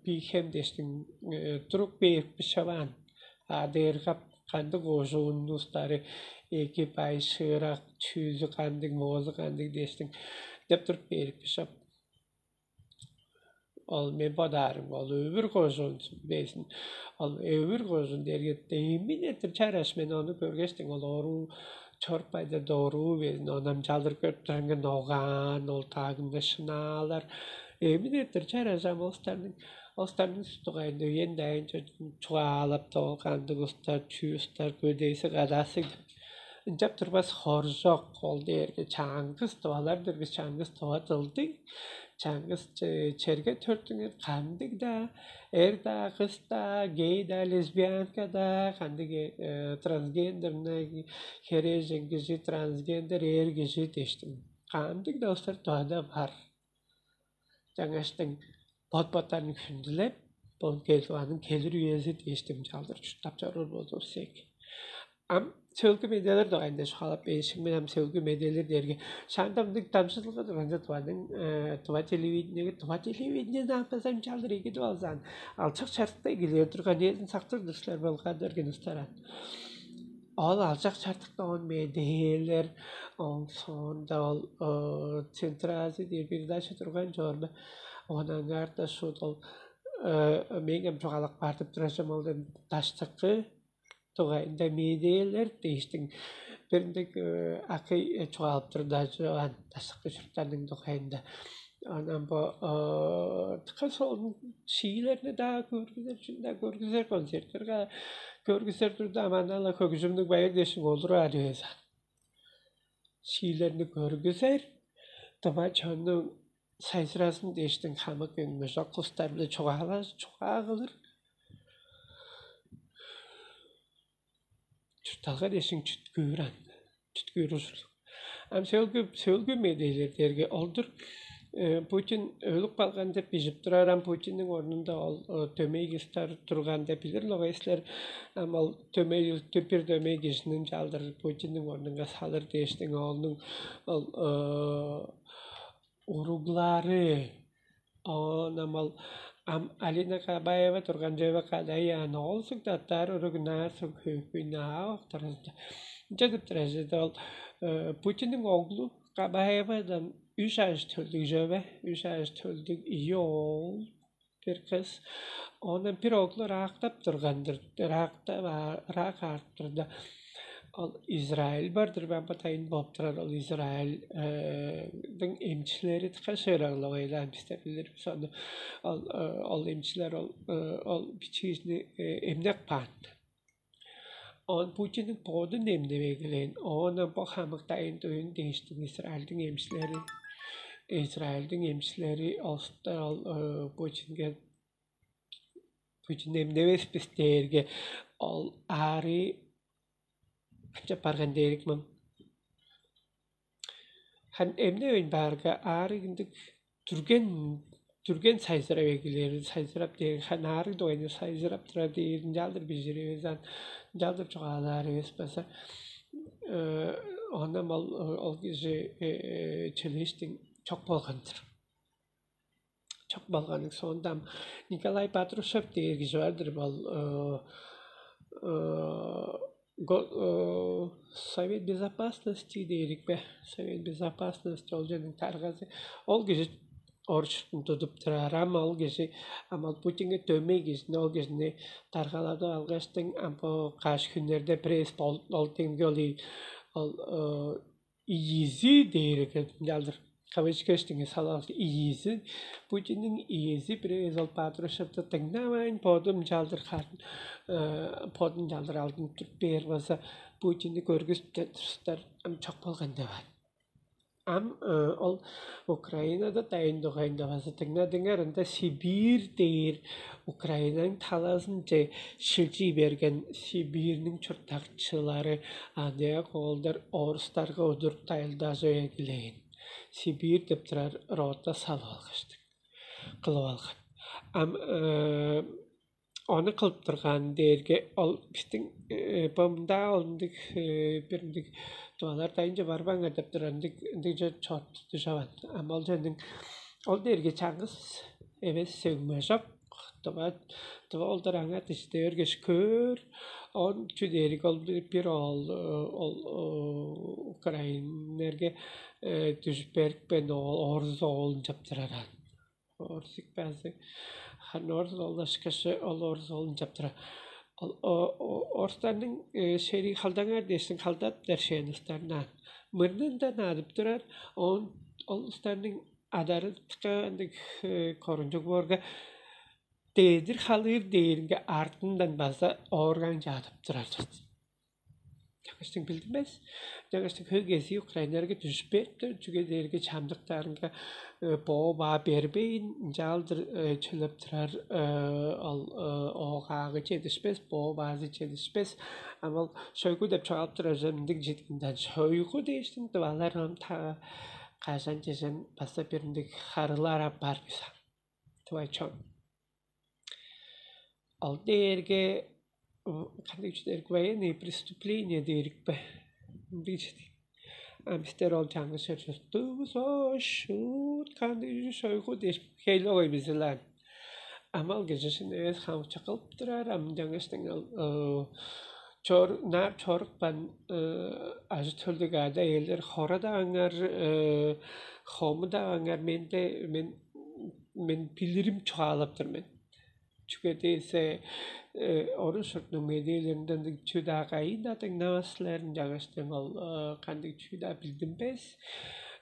Бии-Хем дээштиң туруп бээр бишаваан. Адыыргап, кандыг оожуун улустары эки, бай, шыырак, чүүзү кандыг, моозу кандыг дээштиң деп туруп бээр бишап. Ол мен бодаарым, ол өвүр кожуун безин. Ол өвүр кожуун дээрге эмин эртир чараш, мен ону көргештиң, ол оруу чоруппайды, доруу безин, ону ам чалдыр көрүп турарынга ногаан, ол таагында шынаалар. Эмин эртир чараш ам олустарның, олустарның дугайында үен дайын чугаалап, ол кандыг устар, чүү устар, көдээзи кадасыг. Ынчап турбас хоржок, ол дээрге чаңгыс тывалар-дыр бис, чаңгыс тыва дылдыг, чаңгыс черге төрүттүнген, кандыг-даа, эр-даа, кыс-даа, гей-даа, лесбиянка-даа, кандыг трансгендерный, херээжен кижи, трансгендер эр кижи дээштим. Кандыг-даа устар тывада бар. Ынчангаштың бот-боттарын хүндүлеп, бо кел-, аның келир үези дээштим чалдыр чурттап чоруур болзувусса эки. Ам сөөлгү медиалар дугайында чугаалап бээшиң мен, ам сөөлгү медиалар дээрге шаанда мындыг дамчыдылга турган чыдып аның тыва телевидениеге, тыва телевидениени ап база ынчалдыр эгидип алзаан, алчак чартыкта эгелээр турган, эзин сактыр-дыр силер болган берген устаран. Ол алчак чартыкта он медээлер, оң соонда ол Центр Азия дээр передача турган чоор бе? Оон аңаарда шуут ол мээң ам чугаалап каартып турар чом ол даштыкы дугайында медээлер дээштиң бир ындыг акый чугаалап турда чогаан даштыкы чурттарның дугайында. Анан бо тыка солун шиилерни-даа көргүзер, чүнү-даа көргүзер, концерттерге көргүзер турда, аманала хөгүжүмнүг байыр дээшиң олур аар эвес. Шиилерни көргүзер, дыва чонну сайзыразын дээштиң хамык өңмежок кустар-биле чугаалаар, чугаа кылыр. Чуртталга дээшиң чүткүүр ан, чүткүүр ужурлуг. Ам сөөлгү, сөөлгү медээлер дээрге олдур. Путин өлүп калган деп бижип турар, ам Путинниң орнунда ол дөмей кыстар турган деп билир логайсылар. Ам ол дөмей, бир дөмей кижиниң чалдыр Путинниң орнунга салыр дээштиң, оонуң ол уруглары, оон ам ол ам Алина Кабаева турган чөбе кадай аан, ол сугдаттаар уруг наар суг хөөкүй наа октарызында. Ынча деп турар чеде ол Путинниң оглу Кабаевадан үш ажы төлдүг чөбе, үш ажы төлдүг ийи оол, бир кыз. Оон бир оглу ыраактап турган-дыр, ыраактап, ырак аарып турда, ол Израиль бар-дыр бе, амбатайын бооп турар, ол Израильдың эмчилери тыка шыырак-ла ойлаан бисте билир бис ону. Ол ол эмчилер ол ол бичиизни эмнеп каан. Оон Путинниң бодун эмнеп эгелээн, оон бо хамык дайын дуюн дээштиң Израильдиң эмчилери, Израильдиң эмчилери олустар ол Путинге, Путин эмневес бис дээрге, ол аарыы канчап барган дээрик мын. Хан эмневейн баарга, аарыг ындыг дүрген, дүрген сайзырап эгелээр, сайзырап дээр, хан аарыг дугайында сайзырап турар дээр, ынчалдыр бижир эвес аан, ынчалдыр чугаалаар эвес база. Оон ол ол кижи чилээштиң чок болган-дыр. Чок болган соонда ам Николай Патрушев дээр кижи бар-дыр, ол Совет Безопасности дээрик бе? Совет Безопасности ол черниң таргазы. Ол кижи орушун тудуп турар. Ам ол кижи, ам ол Путинге дөмей кижини, ол кижини даргалап алгаштың, ам бо каш хүннерде пресс ол деңге ол ол ийизи дээрге ынчалдыр кавычка иштинге салаалды, ийизи, Путинниң ийизи бирээзи ол Патрушевди дыңнавайн, бодум ынчалдыр харын, бодум ынчалдыр алдынып туруп бээр база Путинни көргүзүптер турустар ам чок болган деп аар. Ам ол Украинада дайын дугайында база дыңнадыңар, ында Сибирь дээр Украинаның талазынче шилчий берген Сибирьниң чурттакчылары аныяк оолдар орустарга удур дайылдажып эгелээн. Сибирь деп турар рота салып алгаштыг кылып алган. Ам ону кылып турган дээрге ол бистиң бомда ол ындыг бир ындыг дуалар дайынче барбаңар деп турар ындыг ындыгча чортту дужаван. Ам ол чөндүң ол дээрге чаңгыс эвес сөңме жок. Дыва дыва олдар аңаа дижиде бергеш көөр. Он чү дээриг ол бир ол ол украиннерге дүжүп берипкен ол орус оолун чаптыраран. Орус икпээзи харын орус оолдашкышы ол орус оолун чаптыра. Ол орустарның шерии халдаңар дээшсин халдап дершээн устарнаан. Мырнындан адып турар, он ол устарның адарытка ындыг корунчуг боорга дедир халыыр дээринге артындан база ооргаң чаадып турар. Жаңаштың билдинмес. Жаңаштың хөй кези украиннерге дүжүп бериптир. Чүге дээрге чамдыктаарынга боо баа бербейн, ынчаалдыр чөлеп турар ол оогаагы чедишпес, боо баазы чедишпес. Ам ол шойгу деп чогаалып турар мындыг читкинден шойгу дээштиң дывалар ам та кажан чежен база бир ындыг харылаар апаар бис ам. Тывай чон. Ол дээрге кандыг чүдерик военные преступления дээрик бе? Ындыг чүдик. А бистер ол чаңгыс чер чурттуувус ошут кандыг чү шойгу дээш хейле ой бизилаан. Амал кижи шын эвес хамчы кылып турар, ам жаңыштың ал чор наар чорупкан ажы төлдүг ада элер хорадагаңар хомудагаңар менде мен мен билирим чугаалап тур мен. Чүге дээсе орус шуртнуң медиаларында чүдаа кайын-даа дыңнавас силерин чагыштың ол кандыг чүү-даа билдинмес.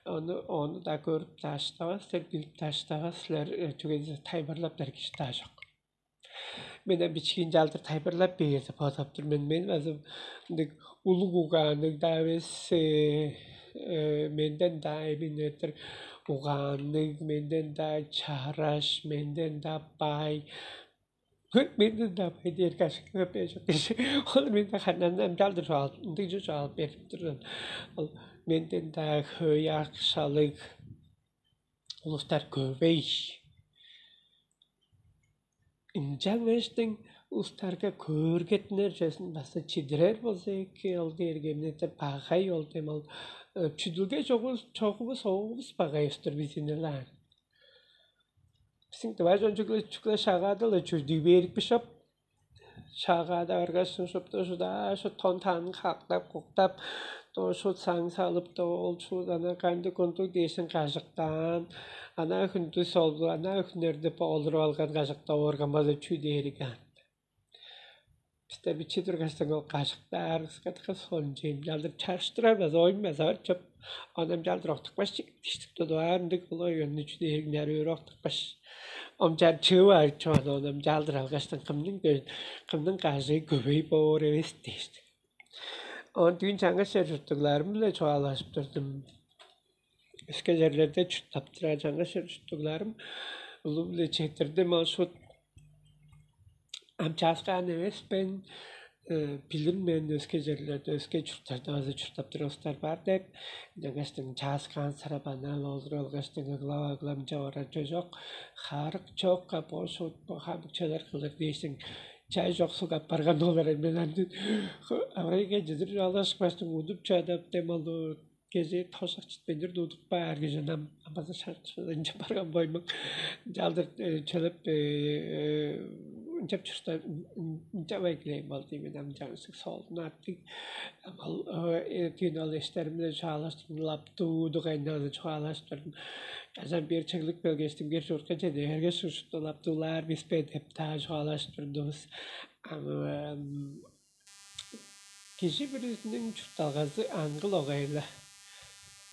Ону ону-даа көрүп таштавас силер, билип таштавас силер, чүге дээсе тайбырлап берген кижи-даа чок. Мен ам бичиин чалдыр тайылбырлап бээр деп бодап тур мен. Мен база ындыг улуг угаанныг-даа эвес, менден-даа эмин эртер угаанныг, менден-даа чараш, менден-даа бай. Менден-даа бай дээр кашык бежок кижи. Ол менде ханнан ам чалдыр чугаалап, ындыг чугаалап берип турган. Ол менден-даа хөй акшалыг улустар көвей. Ынчангаш дең улустарга көөргетинер чүвезин база чидирер болза эки, ол дээрге эмнетер багай ол дем ол чүдүлге чогувус чогувус оовус багай устур бизини-лаан. Бистиң дывай чон чүгле чүгле шагаада-ла чүрдүй бээрик бишоп. Шагаада баргаш шупту шудаа шу тон таанын хактап куктап, то шут саң салып, то ол шут ана кандыг кунтуг дээшин кажыктаан, ана хүндү солду, ана хүннерде олуруп алган кажыкта оорган база чүү дээриг аан. Бисте бичи тургаш ол кажыктаар кыскатка сончейим чалдыр чарыштырар база оюн база бар чоп. Оон ам чалдыр октукпаш чик диштик тудугаар ындыг ол оюнну чүдээриг нярыыр октукпаш. Омчаар чыып аар чоон оон ам чалдыр алгаштан кымның кымның кажыы көбей боор эвес дээштик. Оон дүүн чаңгыс чер чурттугларым-биле чугаалажып турдум. Өске черлерде чурттап турар чаңгыс чер чурттугларым улуу-биле четтирдим ол шут ам чааскаан эвес мен билир мен өске черлерде өске чурттарда база чурттап турар улустар бар деп. Ынчангаштың чааскаан сырап анаа олуруп алгаштың ыглап аглам чаварар чо жок. Харык чок а бо шут бо хамык чөлер кылыр дээшсиң чай чок суг апарган олар мен андын аварайга чыдыр алгашпаштың удуп чадап дем алыр кежээ тошак читпейн чорду удуп баар кижи ынам база шарчы ынча барган боймуң. Жалдыр чөлөп Ынчап чуртта ынчап эгелээн болду ийин мен, ам чаңгыс солун аттыг. Ам ол дүүн ол эштерим-биле чугаалаштым, лаптуу дугайында чугаалаштым. Кажан бир чыглып келгештим, кир чуртка чеде бергеш, ушупту лаптуулаар бис бе деп-даа чугаалаштырдывыс. Ам кижи бүрүзүнүң чуртталгазы аңгы-ла огай-ла.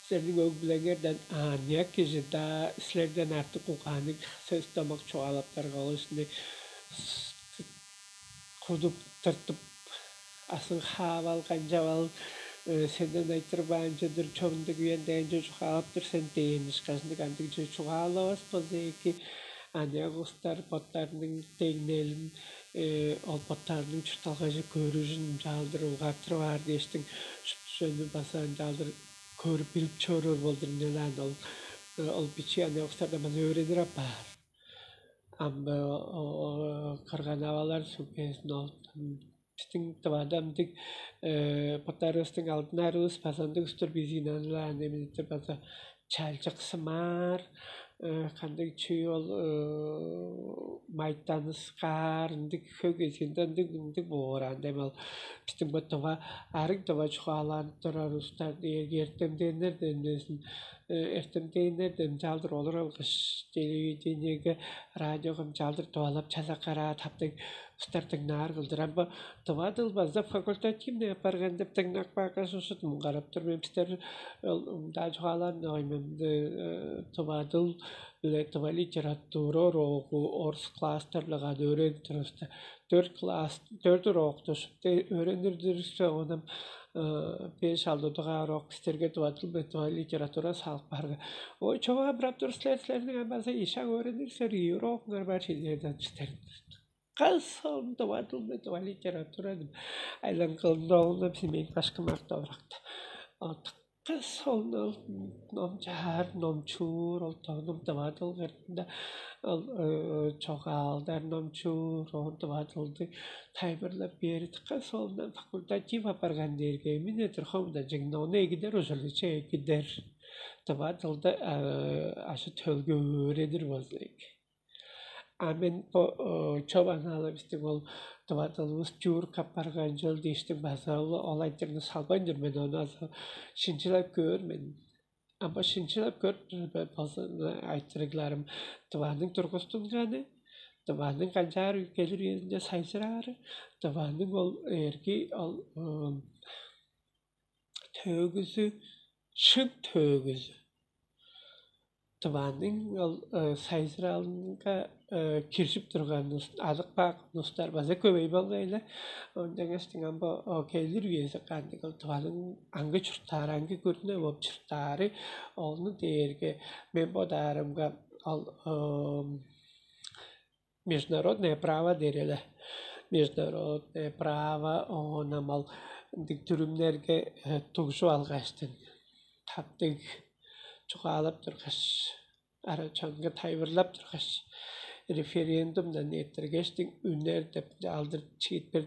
Силерниң өг-бүлеңерден аныяк кижи-даа силерден артык угаанныг сөс-домак чугаалаптарга, ол ишни кудуп, тыртып, азын хаап ал, канчап ал, сенден айтырбаан чүве-дир, чогунда күйен дээн чүве чугаалап тур сен дээн ышкаш, ындыг андыг чүве чугаалавас болза эки. Аныяк улустар боттарының деңнелин, ол боттарының чуртталгаже көрүжүн ынчалдыр улгаттырып аар дээштиң, шупту чүвени база ынчалдыр көрүп, билип чоруур болдур ийин аан. Ол ол бичии аныяк улустардан база өөредир апаар. Ам кырган-авалар сүгезин ол, бистиң Тывада ындыг боттарывыстың алдынарывыс база ындыг улус-тур бис ийин, ынчан-на эмнеттир база чалчыксымаар, кандыг чүү ол, майтаныскаар, ындыг хөй кезиинде ындыг ындыг боор аан. Дем ол бистиң бо тыва, арыг тыва чугааланып турар улустар дээрге эртемденнер демнезин, эртемденнер демчаалдыр олур алгаш, телевидениеге, радиога ынчалдыр тывалап чазак караа таптыг улустар дыңнаар кылдыр. Ам бо тыва дыл база факультативный апарган деп дыңнап каапкаш, ушут муңгарап тур мен. Бистер ол мында чугаалаан ой мен, тыва дыл биле тыва литература уроогу орус класстар-биле кады өөренип турувуста, дөрт класс, дөрт урокту шупту өөренир-дир бис бе, оон ам беш-алды дугаар урок бистерге тыва дыл биле тыва литература салып каарга, ой, чогаан бырап тур силер, силерниң ам база ишак өөренир силер, ийи урокуңар бар чүве-дир даан, бистер кыс ол тыва дыл биле тыва литература деп айлаан кылдыр оон ам семейный башкы мактап ыракта. Кыс ол ном чаар, ном чуур, ол тонум тыва дыл кырында ол чогаалдар, ном чуур, оон тыва дылды тайылбырлап бээр. Кыс оон факультатив апарган дээрге эмин-дир хомудан чыгын, ону эгидер ужурлуг че, эгидер. Тыва дылды ажы-төлге өөредир болза эки. А мен бо чоп анаа-ла бистиң ол тыва дылывыс чуур апарган чыл дээштиң база ол айтырыгны салбайн тур мен, ону азы шинчилеп көөр мен. А бо шинчилеп көрүп турар болза, айтырыгларым: Тываның тургустунганы, Тываның канчаар келир үезинде сайзыраары, Тываның ол эрги ол төөгүзү, шын төөгүзү. Тываның ол сайзыралынга киржип турган адык бак улустар база көвей болгай-ла. Ынчангаштың ам бо келир үези кандыг ол Тываның аңгы чурттаары, аңгы күрүне болуп чурттаары, ону дээрге мен бодаарымга ол международное право дээр эле. Международное право, оон ам ол ындыг дүрүмнерге тугжуп алгаштың, таптыг чугаалап тургаш, ара чонга тайылбырлап тургаш, референдумдан эрттиргештиң, үнер деп алдыр шиитпир,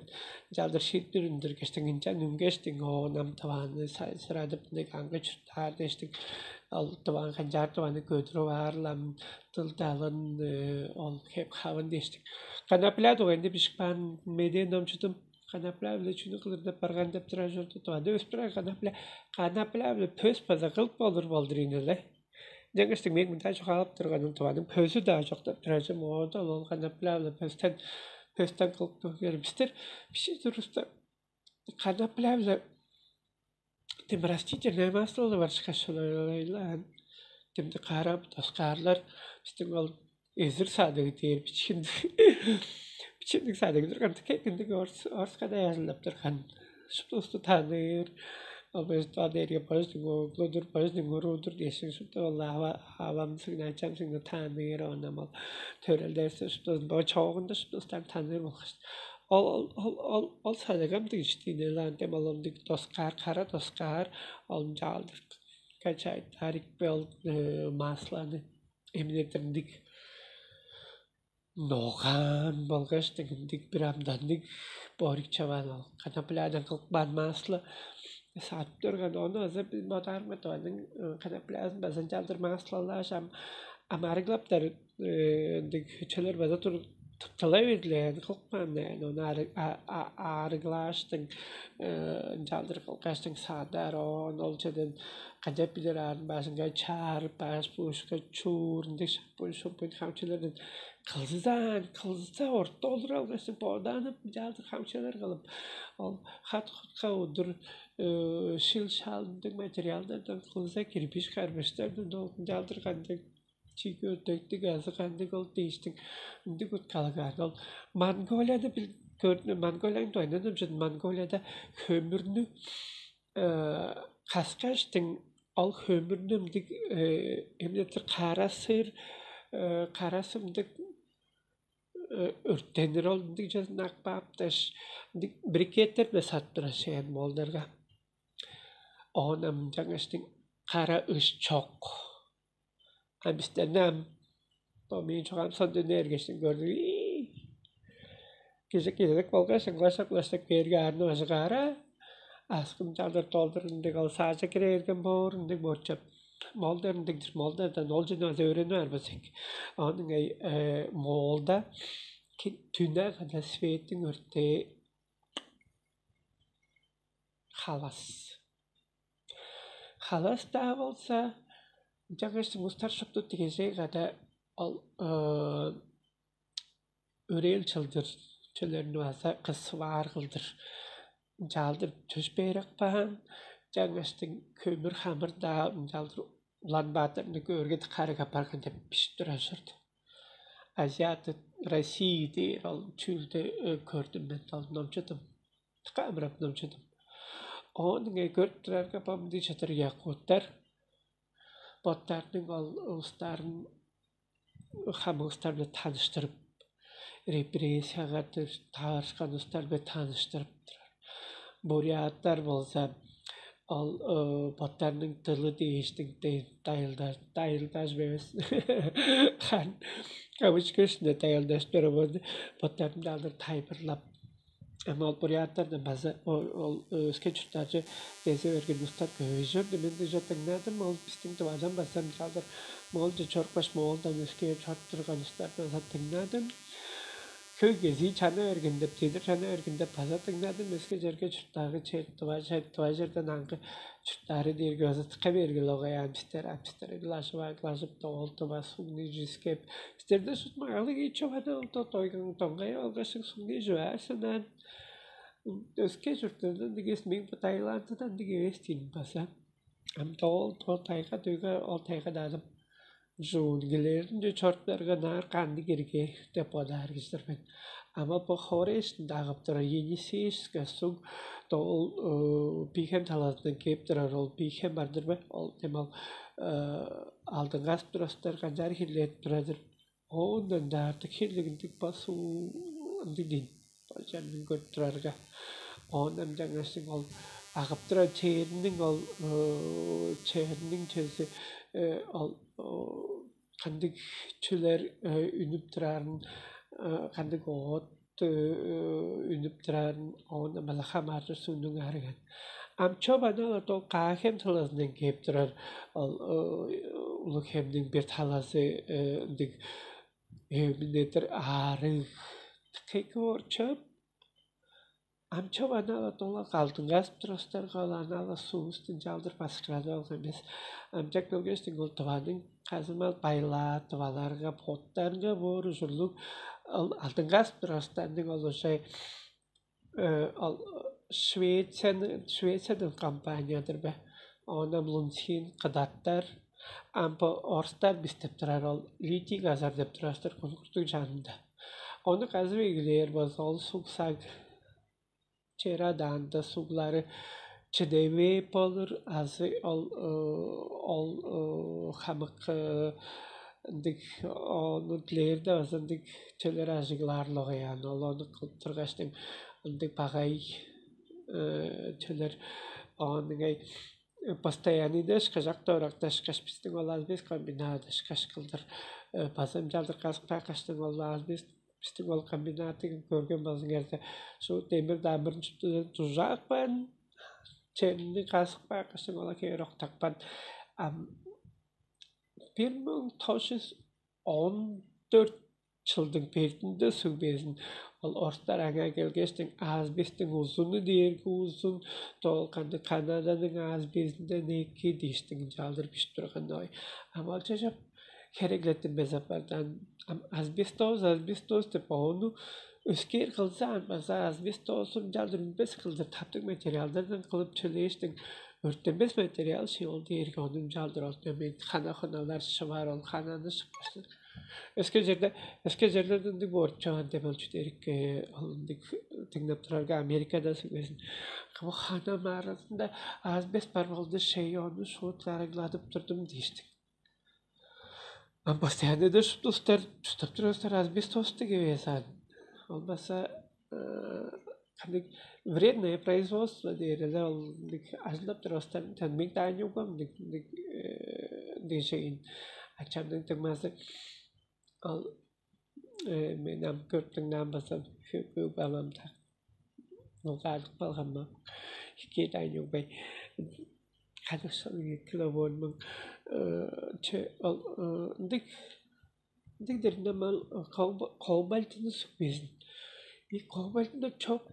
алдыр шиитпир үндүргештиң, ынчан үнгештиң, оон ам Тываны сайзырадып, ындыг аңгы чурттаар дээштиң, ол Тываны, канчаар Тываны көдүрүп аар-ла, ам дылдалын, ол хеп-хавын дээштиң. Конопля дугайында бижип каан медээ номчудум. Конопля-биле чүнү кылыр деп барган деп турар чорду. Тывада өстүрер конопля. Конопля-биле пөс база кылып болур болдур ийин але. Ынчангаштың мен мында чугаалап турганым, Тываның пөзү-даа чок деп турар чүве. Моодал ол конопля-биле пөстен, пөстен кылып көргенивистер, бичии туруста конопля-биле дем растительное масло-ла бар ышкаш, шылайлаан. Демде кара доскаарлар, бистиң ол эзир садыгы дээр, бичиимдиг, бичиимдиг садыгы турган, кек ындыг орс, орскада ажылдап турган. Шуптувусту таныыр. Ол бежип дээрге бождуң оглу-дур, бождуң уруу-дур дээшиң, шупту ол авамсың, ачамсың таныыр, оон ам ол төрелдерси шупту бо чоогунда шуптувустан таныыр болгаш. Ол ол ол ол ол садыгам дыштыынылаан дем ол ындыг доскаар, кара доскаар, ол ынчаалдыр качайт арик бе ол масланы эмнедир ындыг ногаан болгаш дегиндиг бир амданныг борик чаваан ол коноплядан кылып каан масло садып турган. Ону база бис бодаарымга Тываның коноплясын база ынчалдыр маслолааш, ам амарыглаптар ындыг чүвелер база тур тыптылай бергилээн кылыпкан, ону аарыглааштың, ынчалдыр кылгаштың саадар оон ол чеден кадеп билир аарын бажынга чаарып, баш буушка чуур ындыг шаппын шуппун хамчылардан кылзаан кылза орта олур алгаш, бодаанып ынчалдыр хамчылар кылып, ол хат-хутка удур шил-шаалдыг материалдардан кылза кирбиш карбыштардан ол ынчалдыр кандыг чиги өртектиг азы кандыг ол дээштиң ындыг уткалыг аан. Ол Монголияны көрдүм, Монголияны дугайынан ынчан Монголияда хөмүрнү каскаштың ол хөмүрнү ындыг эмнетир карасыр карасы ындыг өрттенир ол ындыг чыын акпаапташ ындыг брикеттер биле сатып турар шээн моолдарга. Оон ам жаңаштың кара ыш чок. А бистерни ам бо мээң чугаам сондуна эргештин көрдүг. Кижи кижилик болгаш ыңгылашап-ыңгылаштап кээрге аарны бажыгаара, аскын чалдыр долдур ындыг ол саажа кире берген боор ындыг борчуп. Молдар ындыгдыр, молдардан ол жана өзү өөренип аар болза эки. Оон ыңай моолда түнэ када светтиң өртээ халас. Халас-даа болза, ынчангаш мустар шупту тигежээ када ол өрээл чылдыр чөлерни база кысып аар кылдыр ынчаалдыр төш бээр аппаан, ынчангаштың көмүр-хамыр-даа ынчаалдыр Улан-Баатырны көөрге дыка арыг апарган деп бижип турар ужурлуг. Азиаты России дээр ол чүүлдү көрдүм мен, ол номчудум. Дыка амырап номчудум. Оон ыңай көрүп турарга, бо мындыг чыдыр якуттар боттарының ол улустарын хамык улустар-биле таныштырып, репрессияга таарышкан улустар-биле таныштырып турар. Буряттар болза, ол боттарының дылы дээштиң дайылдажып эвес, хан кавычка үстүнде дайылдажып турар болду, боттарын алдыр тайылбырлап. Ам ол буряттардан база ол өске чурттарже дезе берген улустар көбей чорду. Мен дыжа дыңнадым, ол бистиң Тывадан база мынчалдыр моолче чорупкаш, моолдан өскээр чоруп турган улустардан база дыңнадым. Хөй кезии чана берген деп, дедир чана берген деп база дыңнадым. Өске черге чурттаагы чер, Тыва чер, Тыва черден аңгы чурттаары дээрге база тыка бергил огаяан бистер, а бистер ыглажып, ыглажып, доол Тыва сугну чискеп, бистерде шут магалыг ийи чок ада ол дойган доңгай алгашың сугну чүвээр санаан. Өске чурттардан дигес мең бо Таиландыдан диг эвес дейн база. Ам доол то тайга дойга ол тайга дадым. Жуунгилеринче чоруптарга наар кандыг ирге деп бодаар кижи-дир мен. Ама бо хоорайжын дагып турар Енисейская суг ол Бийхем талазындан кээп турар ол Бийхем бар-дыр бе? Ол дем ол алдыңгас турастар канчаар хирлээп турар-дыр. Оондан даарты хирлигиндиг басуу ындыг дин. Бажарның көрүп турарга. Оон ам жаңаштың ол агып турар черниң ол черниң чөзү ол кандыг чүлер үнүп турарын, кандыг оот үнүп турарын, оон ам ылаха маржыр сугнуң арыган. Ам чоп анал ол Каа-Хем талазындан кээп турар ол Улуг-Хемниң бир талазы ындыг эвминедир аарыг кыйгы орчуп, ам чоп анал ол алдыңгас турастарга ол анал суустун чалдыр баскырады ол эмес. Амчак келгештиң ол Тываның казымал байлаа Тываларга боттарынга боор ужурлуг алдыңгас турастарның ол уже ол Швецияны Швециядан компаниядыр бе? Оон ам Лунсин кыдаттар, ам бо орустар бис деп турар ол Литий казар деп турастыр кунгуртуг чанында. Ону казып эгелээр болза, ол суг-саг чер адаанда суглары чыдевээп болур азы ол ол хамык ындыг ону дилээрде база ындыг чөлөр ажыглаарлыгы яан ол ону кылып тургаштың ындыг багай чөлөр оон ыңай постоянныйда ышкажак дооракташкаш бистиң ол албес комбинат ышкаш кылдыр база ынчалдыр каскаакаштың ол албес бистиң ол комбинаты көрген болзуңарда шу демир дамырын чүптүден дужаапкан черни каскаакаштың ола кээр октапкан ам бир муң тошуз он дөрт чылдың бертинде суг безин. Ол орустар аңаа келгештиң, аъш-бестиң узуну дээрге узун, долганы Канаданың аъш-безинден эки дээштиң ынчалдыр бижип турган ой. Ам ол чежеп хереглеттинмес апардан, ам асбестоз, асбестоз деп ону өскээр кылзаан база асбестозун ынчалдыр үнмес кылдыр таптыг материалдардан кылып чөлээштиң, өрттенмес материал ши ол дээрге ону ынчалдыр ол дөмей хана-хуналар шывар, ол хананы шыпкаштың. Өске черде, өске черлерде ындыг боор чоон деп ол чүдерик ол ындыг дыңнап турарга Америкада сөглезин. Бу хана маарызында азбес бар болду, шей ону шуут арыгладып турдум дээштик. А постоянно да шупту устар чурттап турар устар азбес тосту кивээсэн. Ол база кандыг вредное производство дээр эле, ол ындыг ажылдап турар устар төнмек даан угам ындыг ындыг дээшейин ачамдын тыгмазы. Ал мен ам көрүп дыңнаан база көк аламда. Ол каалып калган ма? Икки даан угбай кадыкшылыг киловольмаң. Че ол ындыг ындыг деринде мал кобальтыны сүкпезин. И кобальтында чок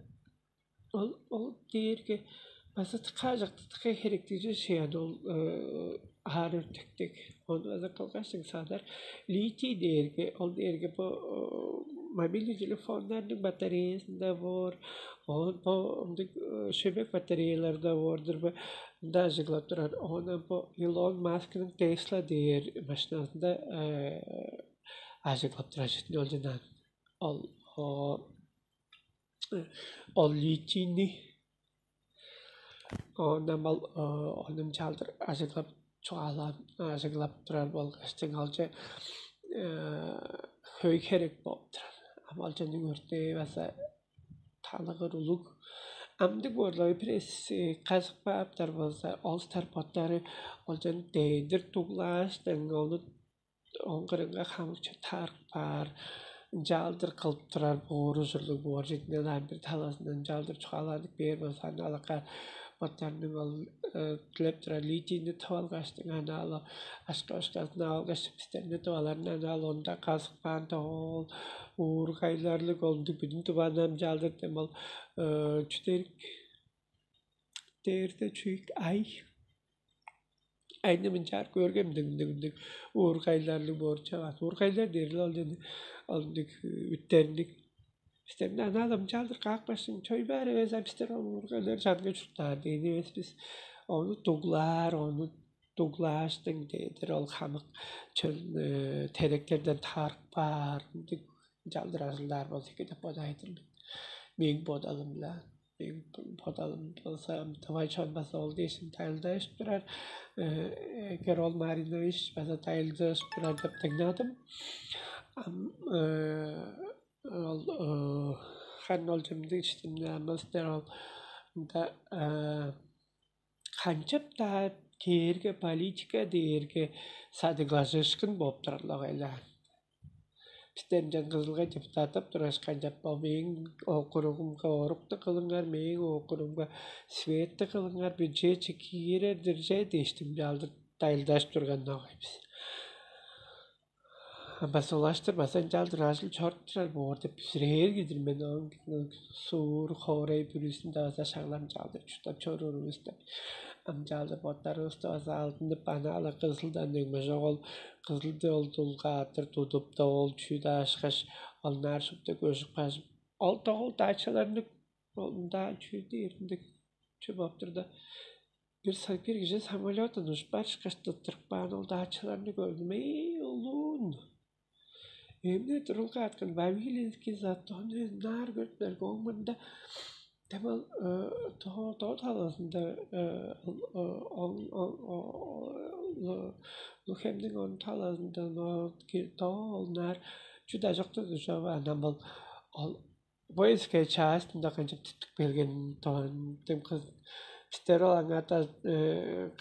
ол ол дээрге база тыкаажакты тыка херектиже шеян ол аар өртектиг. Ону база кылгаш садар литий дээрге ол дээрге бу мобильный телефоннарның батареясында боор. Ол бу ындыг шөбек батареяларда боордур бу ында ажыглап турар. Оон бу Илон Маскның Tesla дээр машинасында ажыглап турар чүтүн ол жана ол ол литийни оон ам ол ону ынчалдыр ажыглап чугаалаан ажыглап турар болгаш дыңалчы хөй херек болуп турар. Ам ол чоннуң өртээ база таныгыр улуг. Амдыг борлой бир эс казып кааптар болза, ол старпоттары ол чон дээдир дуглааштың ону оңгырынга хамыкче таарып каар, ынчаалдыр кылып турар боор ужурлуг боор чединден ам бир талазындан ынчаалдыр чугааланып бээр болза, аны алакка боттарының ол дилеп турар лидийни тып алгаштың, аны ала ашка-ошказын алгаш, бистерни тып аларын аны ал онда казып каан тоол уургайларлыг олду бүдүн тываанам чаалдыр дем ол чүдерик дээрде чүйк ай айны мынчаар көргем дыңдыгдыг уургайларлыг боорчаваан. Уургайлар дээрил ол ол ындыг үттеринниг. Бистерни анаалам чаалдыр каапкаштың чой баар эвес а бистер ол уургайлар чанга чурттаар дээн эвес бис. Ону дуглаар, ону дуглааштың дээдир ол хамык чөл теректерден таарып каар ындыг чалдыр ажылдаар болза эки деп бодаар-дыр мен. Мээң бодалым-ла. Мээң бодалым болза, давай чон база ол дээшин тайылдааш турар. Эгер ол Маринович база тайылдааш турар деп дыңнадым. Ам ол хан ол чемдиг иштимде амастер ол да канчап-даа кээрге политика дээрге садыглажыышкын бооп турарлар-ла. Бистер ынчан кызылга депутаттап тургаш, канчап бо мээң округумга орукту кылыңар, мээң округумга светти кылыңар, бюджетче киирер-дир же дээштим, алдыр дайылдаш турган ногай бис. База улаштыр база ынчалдыр ажыл чоруп турар боор деп бүзүрээр кидир мен оон суур хоорай бүрүзүнде база шаглам чаалдыр чурттап чоруурувус деп. Ам чаалдыр боттарывысты база алдынып анаала кызылдан эңмежок ол кызылды ол дулгаатыр тудуп-даа ол чүү даа ашкаш, ол наар шупту көжүп кажып, ол догул даачаларны ол ында чүү дээринде чүү болуп турда, бир са- бир кижи самолёттан ужуп барышкаш тыттырып каан ол даачаларны көрдүм. Эй, улуун! Эмне турулгааткан Вавилинский затонну наар көрүп берген оң мында Демел то талазында Лухемниң он талазында но то олнаар чүдажок дужава анан бол ол воинская частында канчап туттуп келген тоон дем кыз бистер ол аңаата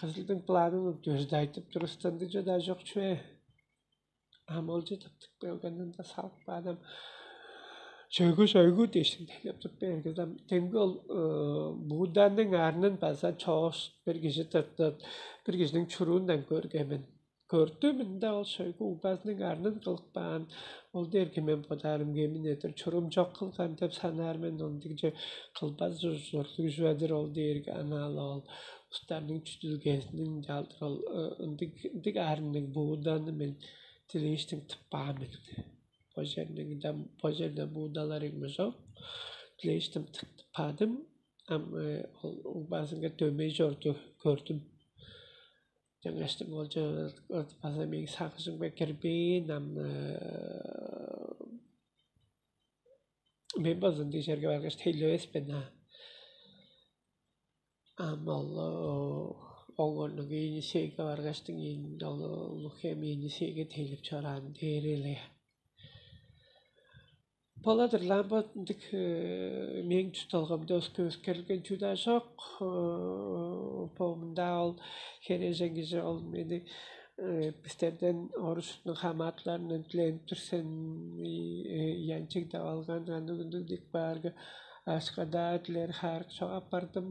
кызылдың планын утверждайтып турустан дыжа да жок чүве. Амалчы тыптып келгенинде салып каадам чөйгү чөйгү дээшиң тейлеп туруп бээргизем демги ол Будданың арнын база чоос бир кижи тыртып бир кижиниң чуруундан көргемин. көрдүм, ында ол Шойгу угбазының арнын кылып каан. Ол дээрге мен бодаарымга, эмин эдер чурумчок кылган деп санаар мен. Ол дигже кылбас ужурлуг чүве-дир ол дээрге. Анаал ол устарның чүдүлгезиниң чалдыр ол ындыг ындыг арныг бууданы мен дилээштиң тыппаан мен. Бо черниң бо черде буудалар эми чок. Дилээштим тыппадым. Ам ол угбазынга дөмей чорду, көрдүм. Жаңаштың ол база мээң сагыжымга кирбээн ам. Мен база ындыг черге баргаш тейлевес мен аа. Ам ол оңорнуг Енисейге баргаштың ол улуг эми Енисейге тейлеп чораан дээр эле. Поладыр ламба ындыг мээң чуртталгамда өскө өскерилген чүү-даа чок. Бо мында ол херээжен кижи ол мени бистерден орушуттуң хамаатыларындан диленип тур сен, янчыг деп алган андыг-ындыг дег баарга, ашка-даа дилер хаарык чок апардым.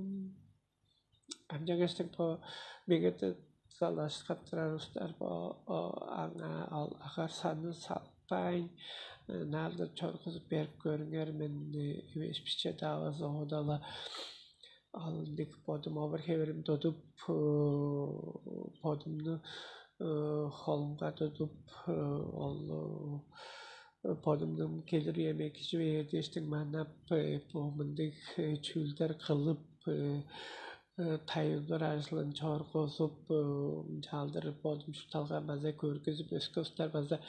Ам чаңгыстыг бо мегеде залашкап турар устар бо аңаа ол агар санны салбайн, наалдыр чоргузуп берип көрүңер. Мен эвеш биче-даа база оодала ал ындыг бодум овур-хевирим тудуп, бодумну холумга тудуп, ол бодумнуң келир үеме кижи бээр дээштиң манап, бо мындыг чүүлдер кылып, тайылбыр ажылын чоргузуп, ынчалдыр бодум чуртталган база көргүзүп, өске улустар база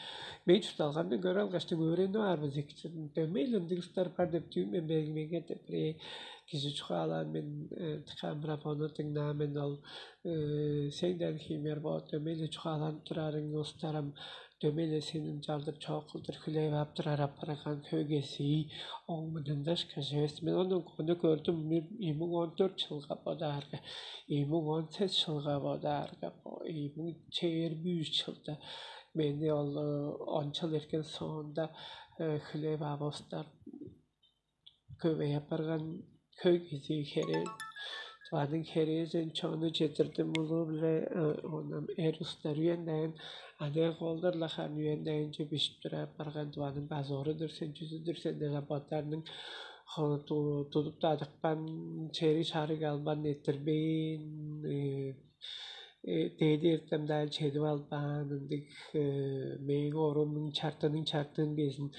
мээң чуртталгамдан көрүп алгаштың өөренип аар бис эки. Дөмей-ле ындыг улустар бар деп дүүн мен берген меңээ деп бирээ кижи чугаалаан мен, тыкаан бир ону дыңнаан мен ол сеңден химер бо дөмей-ле чугааланып турарың улустарым дөмей-ле сени ынчалдыр чоок кылдыр хүлээп ап турар апарган хөөгезии оң мынында ышкаш эвес. Мен ону ону көрдүм. Ийи муң он дөрт чылга бодаарга, ийи муң он сес чылга бодаарга, ийи муң чээрби үш чылда мени ол он чыл эрген соонда хүлээп ап остар көбей апарган хөөгези херээ Тываның херээжен чону чедирдим улуу-биле. Оон эр устар үен дайын аныяк оолдар-ла харын үен дайынче бижип тура апарган Тываның базоору-дур сен, чүзү-дүр сен деп боттарының тудуп-дадыпкан чери чарыг албан эрттирбээн дээди эртемден чедип албаан ындыг мээң оруумнуң чартының чартыын безин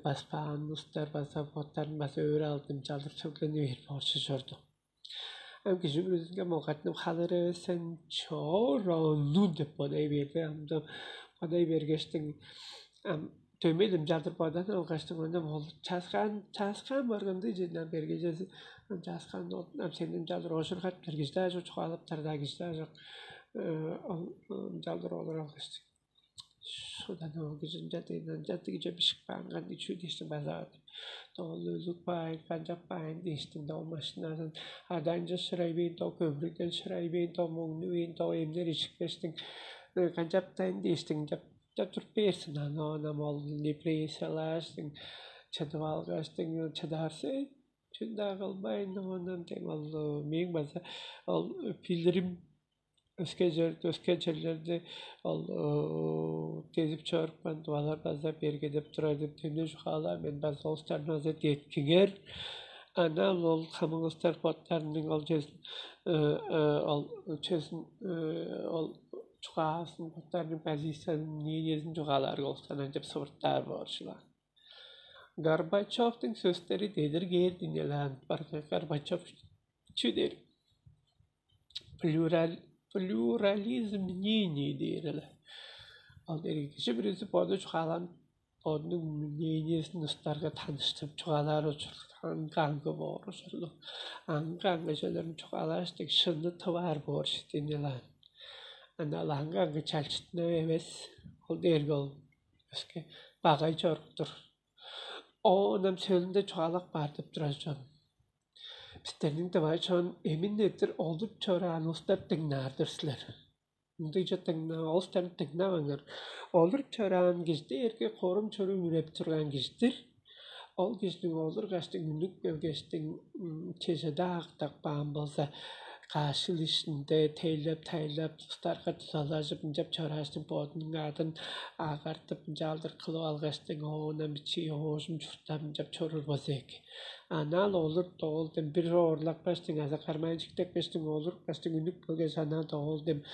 баспаан улустар база боттарын база өөр алдым чалдыр сөглени бээр боорчу чорду. Ам кижи бүрүзүнге могатнып халыр эвесен чоор ону деп бодай берди. Амдам бодай бергештиң ам дөмей дымчаалдыр бодан алгаштың ону ол чааскаан чааскаан барган дыйже ынчан бергежези ам чааскаан ам сени ымчаалдыр оожургап бергижи-даа чок, чугаалаптар-даа кижи-даа чок. Ол ымчаалдыр олур алгаштың шудан ол кижи ынча дээн ынча дыйже бишип каан кандыг чүү дээштиң база деп ол өлүк баайн канчап баайн дээштиң доо машинадан адаанче шырай бээн доо көбүрүгден шырай бээн доо муңну бээн доо эмнер ичикпештиң канчаптайн дээштиң деп деп туруп бээр сен аны оон ам ол непрессиялааштың чыдып алгаштың чыдаар сен чүн-даа кылбайн оон ам дең ол мээң база ол билирим өске чер өске черлерде ол дезип чорупкан дуалар база бергедеп турар деп төнү чугаалаар мен база улустарны база деткиңер ана ол хамыгыстар боттарының ол чөзүн ол чөзүн ол чугаасын боттарының позициязын мнениезин чугаалаарга улустан ынчап сывыртаар боор чула. Горбачевтың сөстери дедир кээр динелаан барган Горбачев чү дээр плюрал плюрализм мнений дээр эле. Ал дээрге кижи бүрүзү боду чугааланып бодунуң мнениесин устарга таныштырып чугаалаар ужурлуг аңгы аңгы боор ужурлуг аңгы аңгы чүвелерин чугаалааштыг шынны тываар боор читиинелаан. Ынаа аңгы аңгы чалчытынып эвес ол дээрге ол өске багай чоруктур. Оон ам сөөлүнде чугаалап баар деп турар чон. Бистерниң дывай чон эмин эртир олур чораан улустар дыңнаар-дыр силер. Ындыгча дыңнаа, ол силерни дыңнаваңар. Олур чораан кижи дээрге корум чоруу үреп турган кижи-дир. Ол кижиниң олургаштың үнүп келгештиң чеже-даа актап каан болза, каш чыл иштинде тейлеп-тайлап, улустарга дузалажып, ынчап чорааш-тың, бодунуң адын агартып, ынчалдыр кылып алгаш-тың, оон ам бичии оожум чурттап, ынчап чоруур болза эки. Анаа-ла олуртуп, оол дем бир оорлапкаш-тың азы карманчыктапкаш-тың, олурупкаш-тың, үнүп келгеш, анаа-ла оол дем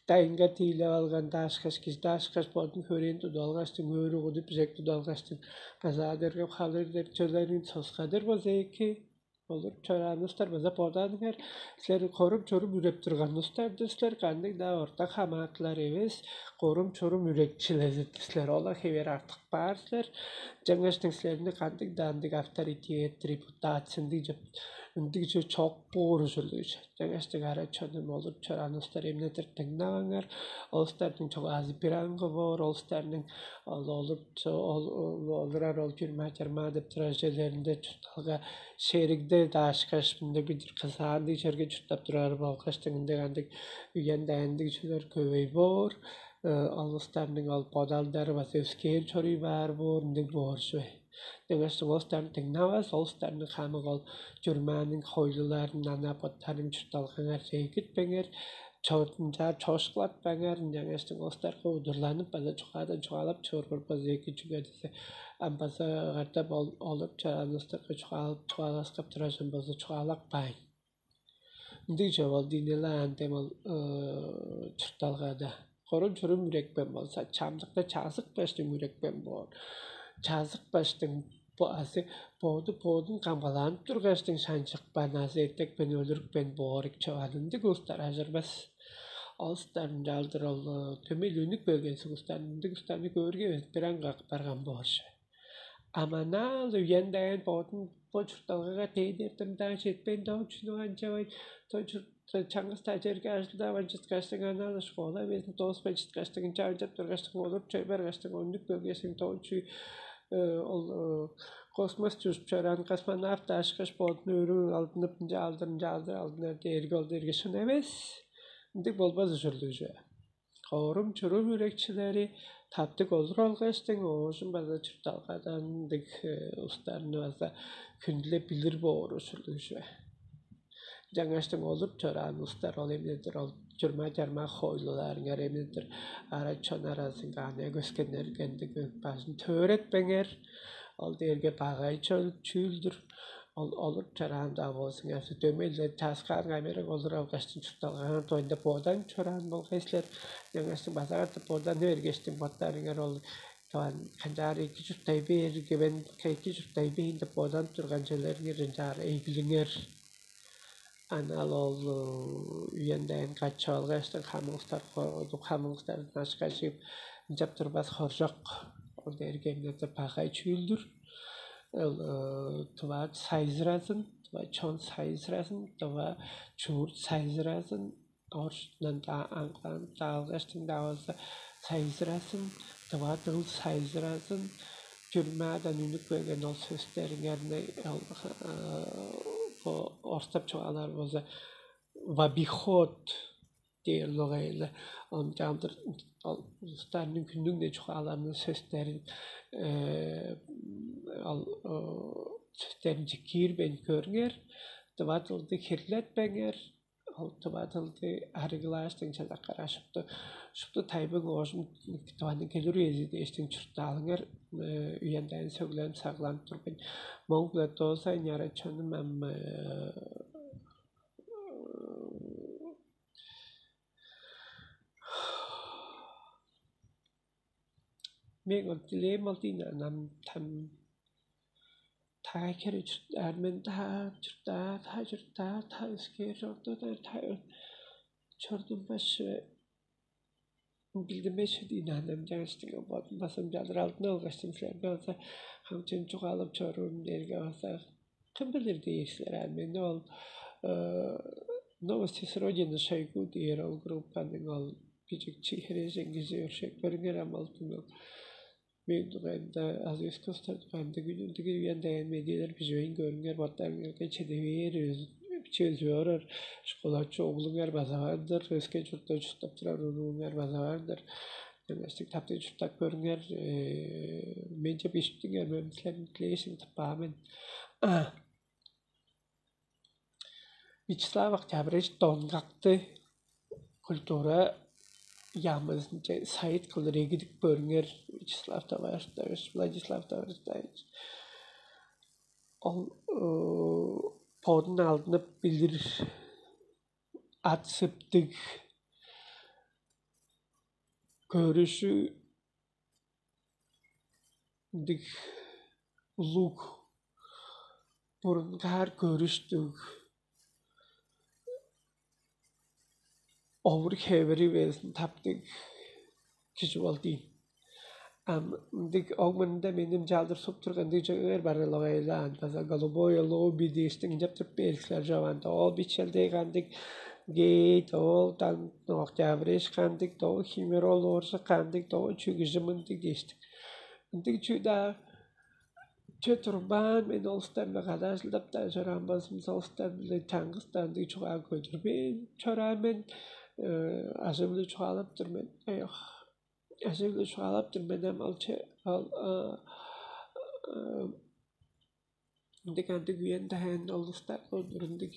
дайынга тиилеп алган даашкаш, кижи даашкаш, бодун хөрээн тудуп алгаш-тың, өрү куду бижек тудуп алгаш-тың, база адыргып халыр деп чүвелерин соксадыр болза эки. Олуруп чораан улустар, база боданыңар, силер корум-чурум үреп турган улустар-дыр силер, кандыг-даа орта хамаатылар эвес, корум-чурум үрекчилери-дир силер, ол-ла хевээр артык баар силер. Ынчангаш-тың силерни кандыг-даа ындыг авторитет, репутация ындыг чоп, ындыг чүве чок боор ужурлуг чүве. Ынчангаш-тың, арай чонум, олуруп чораан улустар, эмне-дир дыңнаваңар, ол улустарның чугаазы бир аңгы боор, ол улустарның ол олуруп чо-, ол, ол олурар ол чурма-чарма деп турар черлеринде чуртталга шеригде даашкаш, мында бир кызаандыг черге чурттап турар болгаш-тың, ындыг андыг үен-дайындыг чүвелер көвей боор. Э, ол улустарның ол бодалдары база өскээр чоруй баар боор, ындыг боор чүве. Ынчангаш ол улустарны дыңнавас, ол улустарның хамык ол чурмааның хоойлуларын анаа боттарының чуртталгаңарже эгитпеңер, чо-, ынчаар чоокшулатпаңар, ынчангаш-тың ол улустарга удурланып база чугаадан чугаалап чоруур болза эки, чүге дизе ам база катап ол олуруп чораан улустарга чугаалап, чугааласкап турар чон болза чугаалапкаайн. Ындыг чоп ол дийнелаан дем ол, э, чуртталгада. Корум-чурум үрепкен болза, чамдыкта чазыпкаш-тың үрепкен боор. Чазыпкаш-тың, бо азы боду бодун камгаланып тургаш-тың шанчыпкан азы эртепкен, өлүрүпкен боор ийик чоп, ындыг улустар ажырбас. Ол улустар ынчалдыр ол, э, дөмей-ле үнүп келген улустар, ындыг улустарны көөрге эвес, бир аңгы кагып барган боор чүве. Ам анаа-ла үен-даян бодун бо чуртталгага дээдер дымдаа четпейн, доо чүнү канчавайн, доо чурт-, чаңгыс-даа черге ажылдавайн чыткаш-тың, анаа-ла школа безин дооспайн чыткаш-тың, ынча ынчап тургаш-тың, олуруп чоруй баргаш-тың, оннуп келгеш-тиң, доо чүү, э, ол, э, космос чужуп чораан космонавт даашкаш, бодун өрү алдынып, ынчаалдыр, ынчаалдыр алдынар дээрге, ол дээрге шын эвес. Ындыг болбас ужурлуг чүве. Корум-чурум үрекчилери таптыг олуруп алгаш-тың, оожум база чуртталгадан ындыг, э, улустарны база хүндүлеп билир боор ужурлуг чүве. Ынчангаш-тың олуруп чораан улустар, ол эмне-дир, ол чурма-чарма хоойлуларыңар, эмне-дир, арай чон аразынга аныяк өскеннерге ындыг бажын төөрүтпеңер. Ол дээрге багай чөл-, чүүл-дүр. Ол олуруп чораан-даа болзуңар, дөмей-ле чааскаан камерага олуруп алгаш-тың, чуртталгаңар дугайында боданып чораан болгай силер. Ынчангаш-тың база катап боданы бергеш-тиң, боттарыңар ол, туган, канчаар эки чурттай бээрге, мен эки чурттай бээн деп боданып турган черлериңер ынчаар эглиңер. Анаа-ла ол, э, үен-даян катчып алгаш-тың, хамык улустар ко-, хамык улустардан акша чыып, ынчап турбас хоржок. Ол дээрге эмне-дир, багай чүүл-дүр. Ол, э, тыва сайзыразын, тыва чон сайзыразын, тыва чурт сайзыразын, оршутундан-даа аңгыланып-даа алгаш-тың-даа болза сайзыразын, тыва дыл сайзыразын, чурмаадан үнүп келген ол сөстериңерни, ол, э, бо орустап чугаалаар болза, в обиход дээр болгай-ла. Ынчалдыр ол улустарның хүннүң-не чугааларының сөстерин, э, ол, э, сөстеринче киирбейн көрүңер, тыва дылды хирлетпеңер, ол тыва дылды арыглааш-тың, чадаккара шупту, шупту тайбың, оожум, Тываның келир үези дээш-тиң чурттаалыңар, э, үен-даян сөгленип, сагыланып турбайн. Мооң-биле доозайын, арай чонум, ам, э, Мээң ол дилээм ол дийин, ам там таа хере чурттаар мен, таа чурттаар, таа чурттаар, таа өскээр чордудар, таа чордумбаш, билдинмес чүве дийин, ам чаңгыстың бодум база ынчалдыр алдын алгаш-тың, силерге база хамчын чугаалап чоруурум дээрге база кым билир дээр силер. А мен ол, э, «Новости с родины» Шойгу дээр ол группаның ол бижик чи-, херээжен кижи өршээл, көрүңер ам ол дыңнап. Мээң дугайымда азы өске улустар дугайында күнү-, ындыг үен-даян медиалар биживейн көрүңер, боттарыңарга чеде бээр, өз-, чүве өзүп орар школачы оглуңар база бар-дыр, өске чуртта чурттап турар урууңар база бар-дыр. Ынчангаш-тың таптыг чурттап көрүңер, э, менче бижиптиңер, мен силерниң дилээшиңерни тыппаан мен. А, Вячеслав Октябрьевич Донгакты культура яамызынче сайыт кылдыр эгидип көрүңер, Вячеслав Товарищтайович, Владислав Товарищтайович. Ол бодун алдынып билир, ат септиг, көрүшү ындыг улуг, бурунгаар көрүштүг, овур-хевири безин таптыг кижи болду ийин. Ам ындыг, ол мурнунда мени ынчалдыр суп турган ындыг чүвелер бар, логайлаан база голубое лобби дээштиң ынчап туруп бээр силер чоп анда. Ол бичелдей кандыг гейт, ол дан октябриш кандыг, доо химерол оржу кандыг, доо чүгүжү мындыг дээштиң. Ындыг чүү-даа чүве турбаан, мен ол улустар-биле кады ажылдап-даа чораан болзумза, ол улустар-биле чаңгыс-даа ындыг чугаа көдүрбээн чораан мен. Ажыы-биле чугаалап тур мен. Эх, ажыы-биле чугаалап тур мен, ам алче ал ындыг андыг үен даян ол улустар коннур ындыг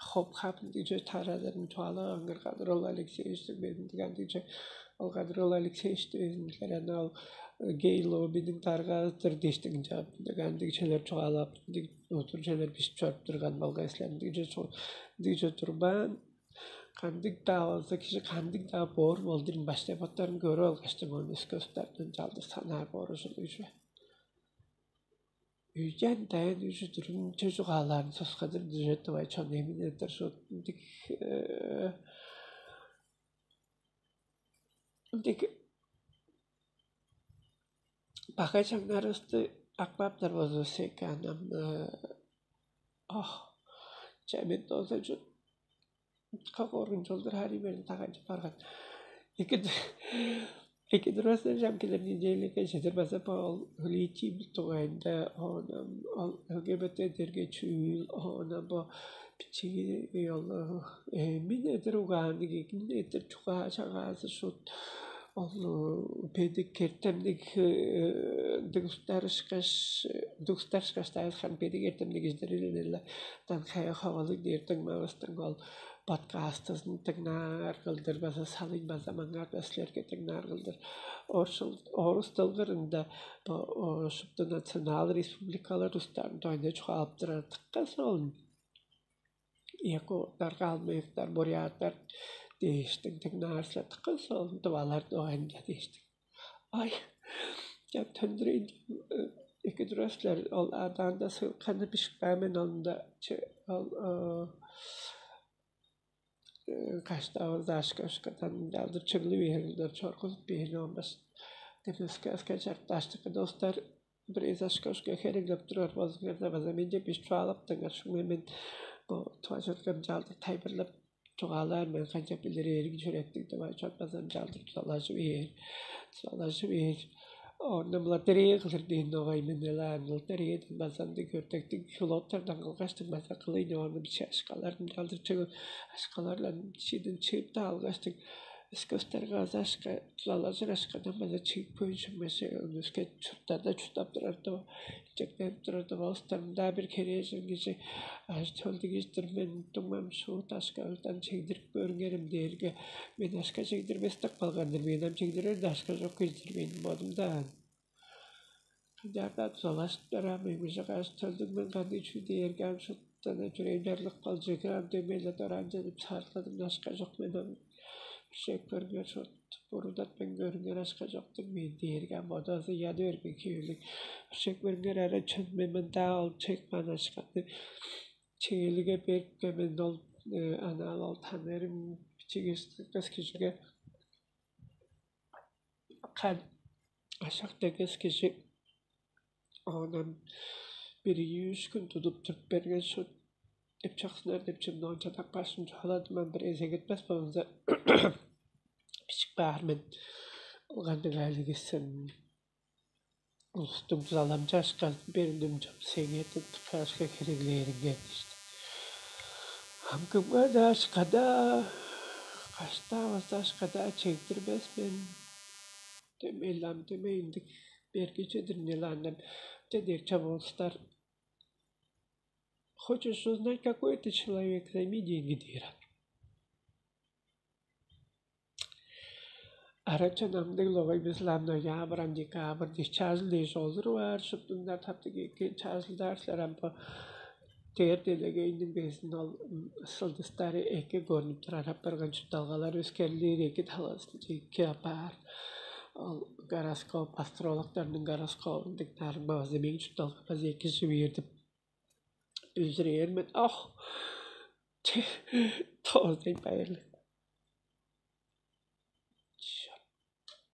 хоп-хап ындыг чүве тарадырын чугаалап аңгыр кадыр ол Алексеевичтиң мен ындыг андыг чүве, ол кадыр ол Алексеевичти безин херен ол гей лоббиниң даргазы-дыр дээштиң ынчап ындыг андыг чүвелер чугаалап, ындыг удур чүвелер бижип чоруп турган болгай силер, ындыг чүве чу- ындыг чүве турбаан. Кандыг-даа болза, кижи кандыг-даа боор болдурун баштай боттарын көрүп алгаштың, ону өске улустардан чалдыр санаар боор ужурлуг чүве. Үжен дайын үжү дүрүм чөжү каалаарын сускадыр дүжет давай чон эмин эдер шут ындыг ындыг багай чаңнарывысты акпаптар болзувусса эки анам. Ох, чамин дооза чут Кок оргун чолдур хари берин таганчы барган. Эки эки дурасына жам келер неделяга чедир база ол литимит дугайында оона ол ЛГБТ дерге чүүл оона бо бичиги ол эмин эдир угаанныг, эмин эдир чугаа чагаазы шут ол бедик кертемниг дугустарышкаш дугустарышкаш дайылхан бедик эртемниг издерилеле дан хая хавалыг дээрдиң мавыстың ол подкастызын дыңнаар кылдыр база салыйн база маңаар да силерге дыңнаар кылдыр. Орус дылгырында шупту национал республикалар устарын дойна чугаалап турар тыкка соон. Якуттар, калмыктар, буряттар дээштиң дыңнаар силер тыкка соон дывалар дойнда дээштиң. Ай, я төндүрейн эки турар силер ол адаанда сылканы бишип каан мен онда ол каштавырда ашка ушкадан алдыр чыглы бээрилдер чоргузуп бээр оон баш демеска аска чарыкташтыкы достар бир эзашка ушка хереглеп турар болзуңарда база менче биш чугаалаптыңар шуңа мен бо туажыргам чаалдыр тайбырлап чугаалаар мен канчап билир эриг чүректиг деп чон база чаалдыр тузалажы бээр тузалажы бээр Оонда мылар дерээ кылыр дээн огай мен элаан ол дерээн база ындыг өртектиг филоттардан кылгаштың база кылыйны ону биче ашкаларын чалдыр чыгып ашкаларлан чиидин чыып-даа алгаштың өске устарга база ашка тузалажыр ашкадан база чыып көөн шыммашы өске чурттарда чурттап турар доо ичектенип турар доо улустарында бир херээжен кижи чөлдүг иждир мен дуңмам шуут ашка ылдан чегдирип көрүңерим дээрге мен ашка чегдирбестек калган-дыр мен ам чегдирер-даа ашка чок кижи-дир мен бодум-даа Кыдыарда дузалаштырар мөңгүжү каш төлдүг мен кандыг чүү дээрге ам шуптана чүрээн чарлык балчыгы ам дөмей-ле дораан чедип саарладым ашка чок мен ам. Бишек көрүңер шот буруудат мен көрүңер ашка чоктуг мен дээрге ам бодазы яды берген хевирлиг. Бишек көрүңер ара чөн мен мында ол чек маан ашканы чегелиге берипкен мен ол анаал ол танерим бичигис кыскас кижиге Кан ашак дегес кижи оон бир ийи-үш хүн тудуп туруп берген шут деп чоксунар деп чүве оон чадап кааш, ынчаалады мен бир эзегетпес болза, бичип каар мен. Ол кандыг айлыг эсен улустуң дузаламчы ашкан бердим чоп сеңээ тыптыкка ашка хереглээринге дижди. Ам кымга-даа ашка-даа, каш-даа база ашка-даа чегдирбес мен. Дөмей-ле ам дөмей ындыг берге чедириннер-ле андам чедер чавыылыстар хочешь узнать, какой ты человек, займи деньги, дээр ам. Арача намдыг логой бис ла ноябрь, ам декабрь дээш чажыл дээш олуруп аар, шуптуңар таптыг эки чажылдаар силер ам бо дээр делегейниң безин ол сылдыстары эки көрнүп турар апарган чуртталгалар өскерлир эки талазын эки апаар. Ол гороскоп, астрологтарның гороскопун дыңнаарың база мээң чуртталга база эки чүвээр деп бүзүрээр мен. Ох, тооздай байырлыг.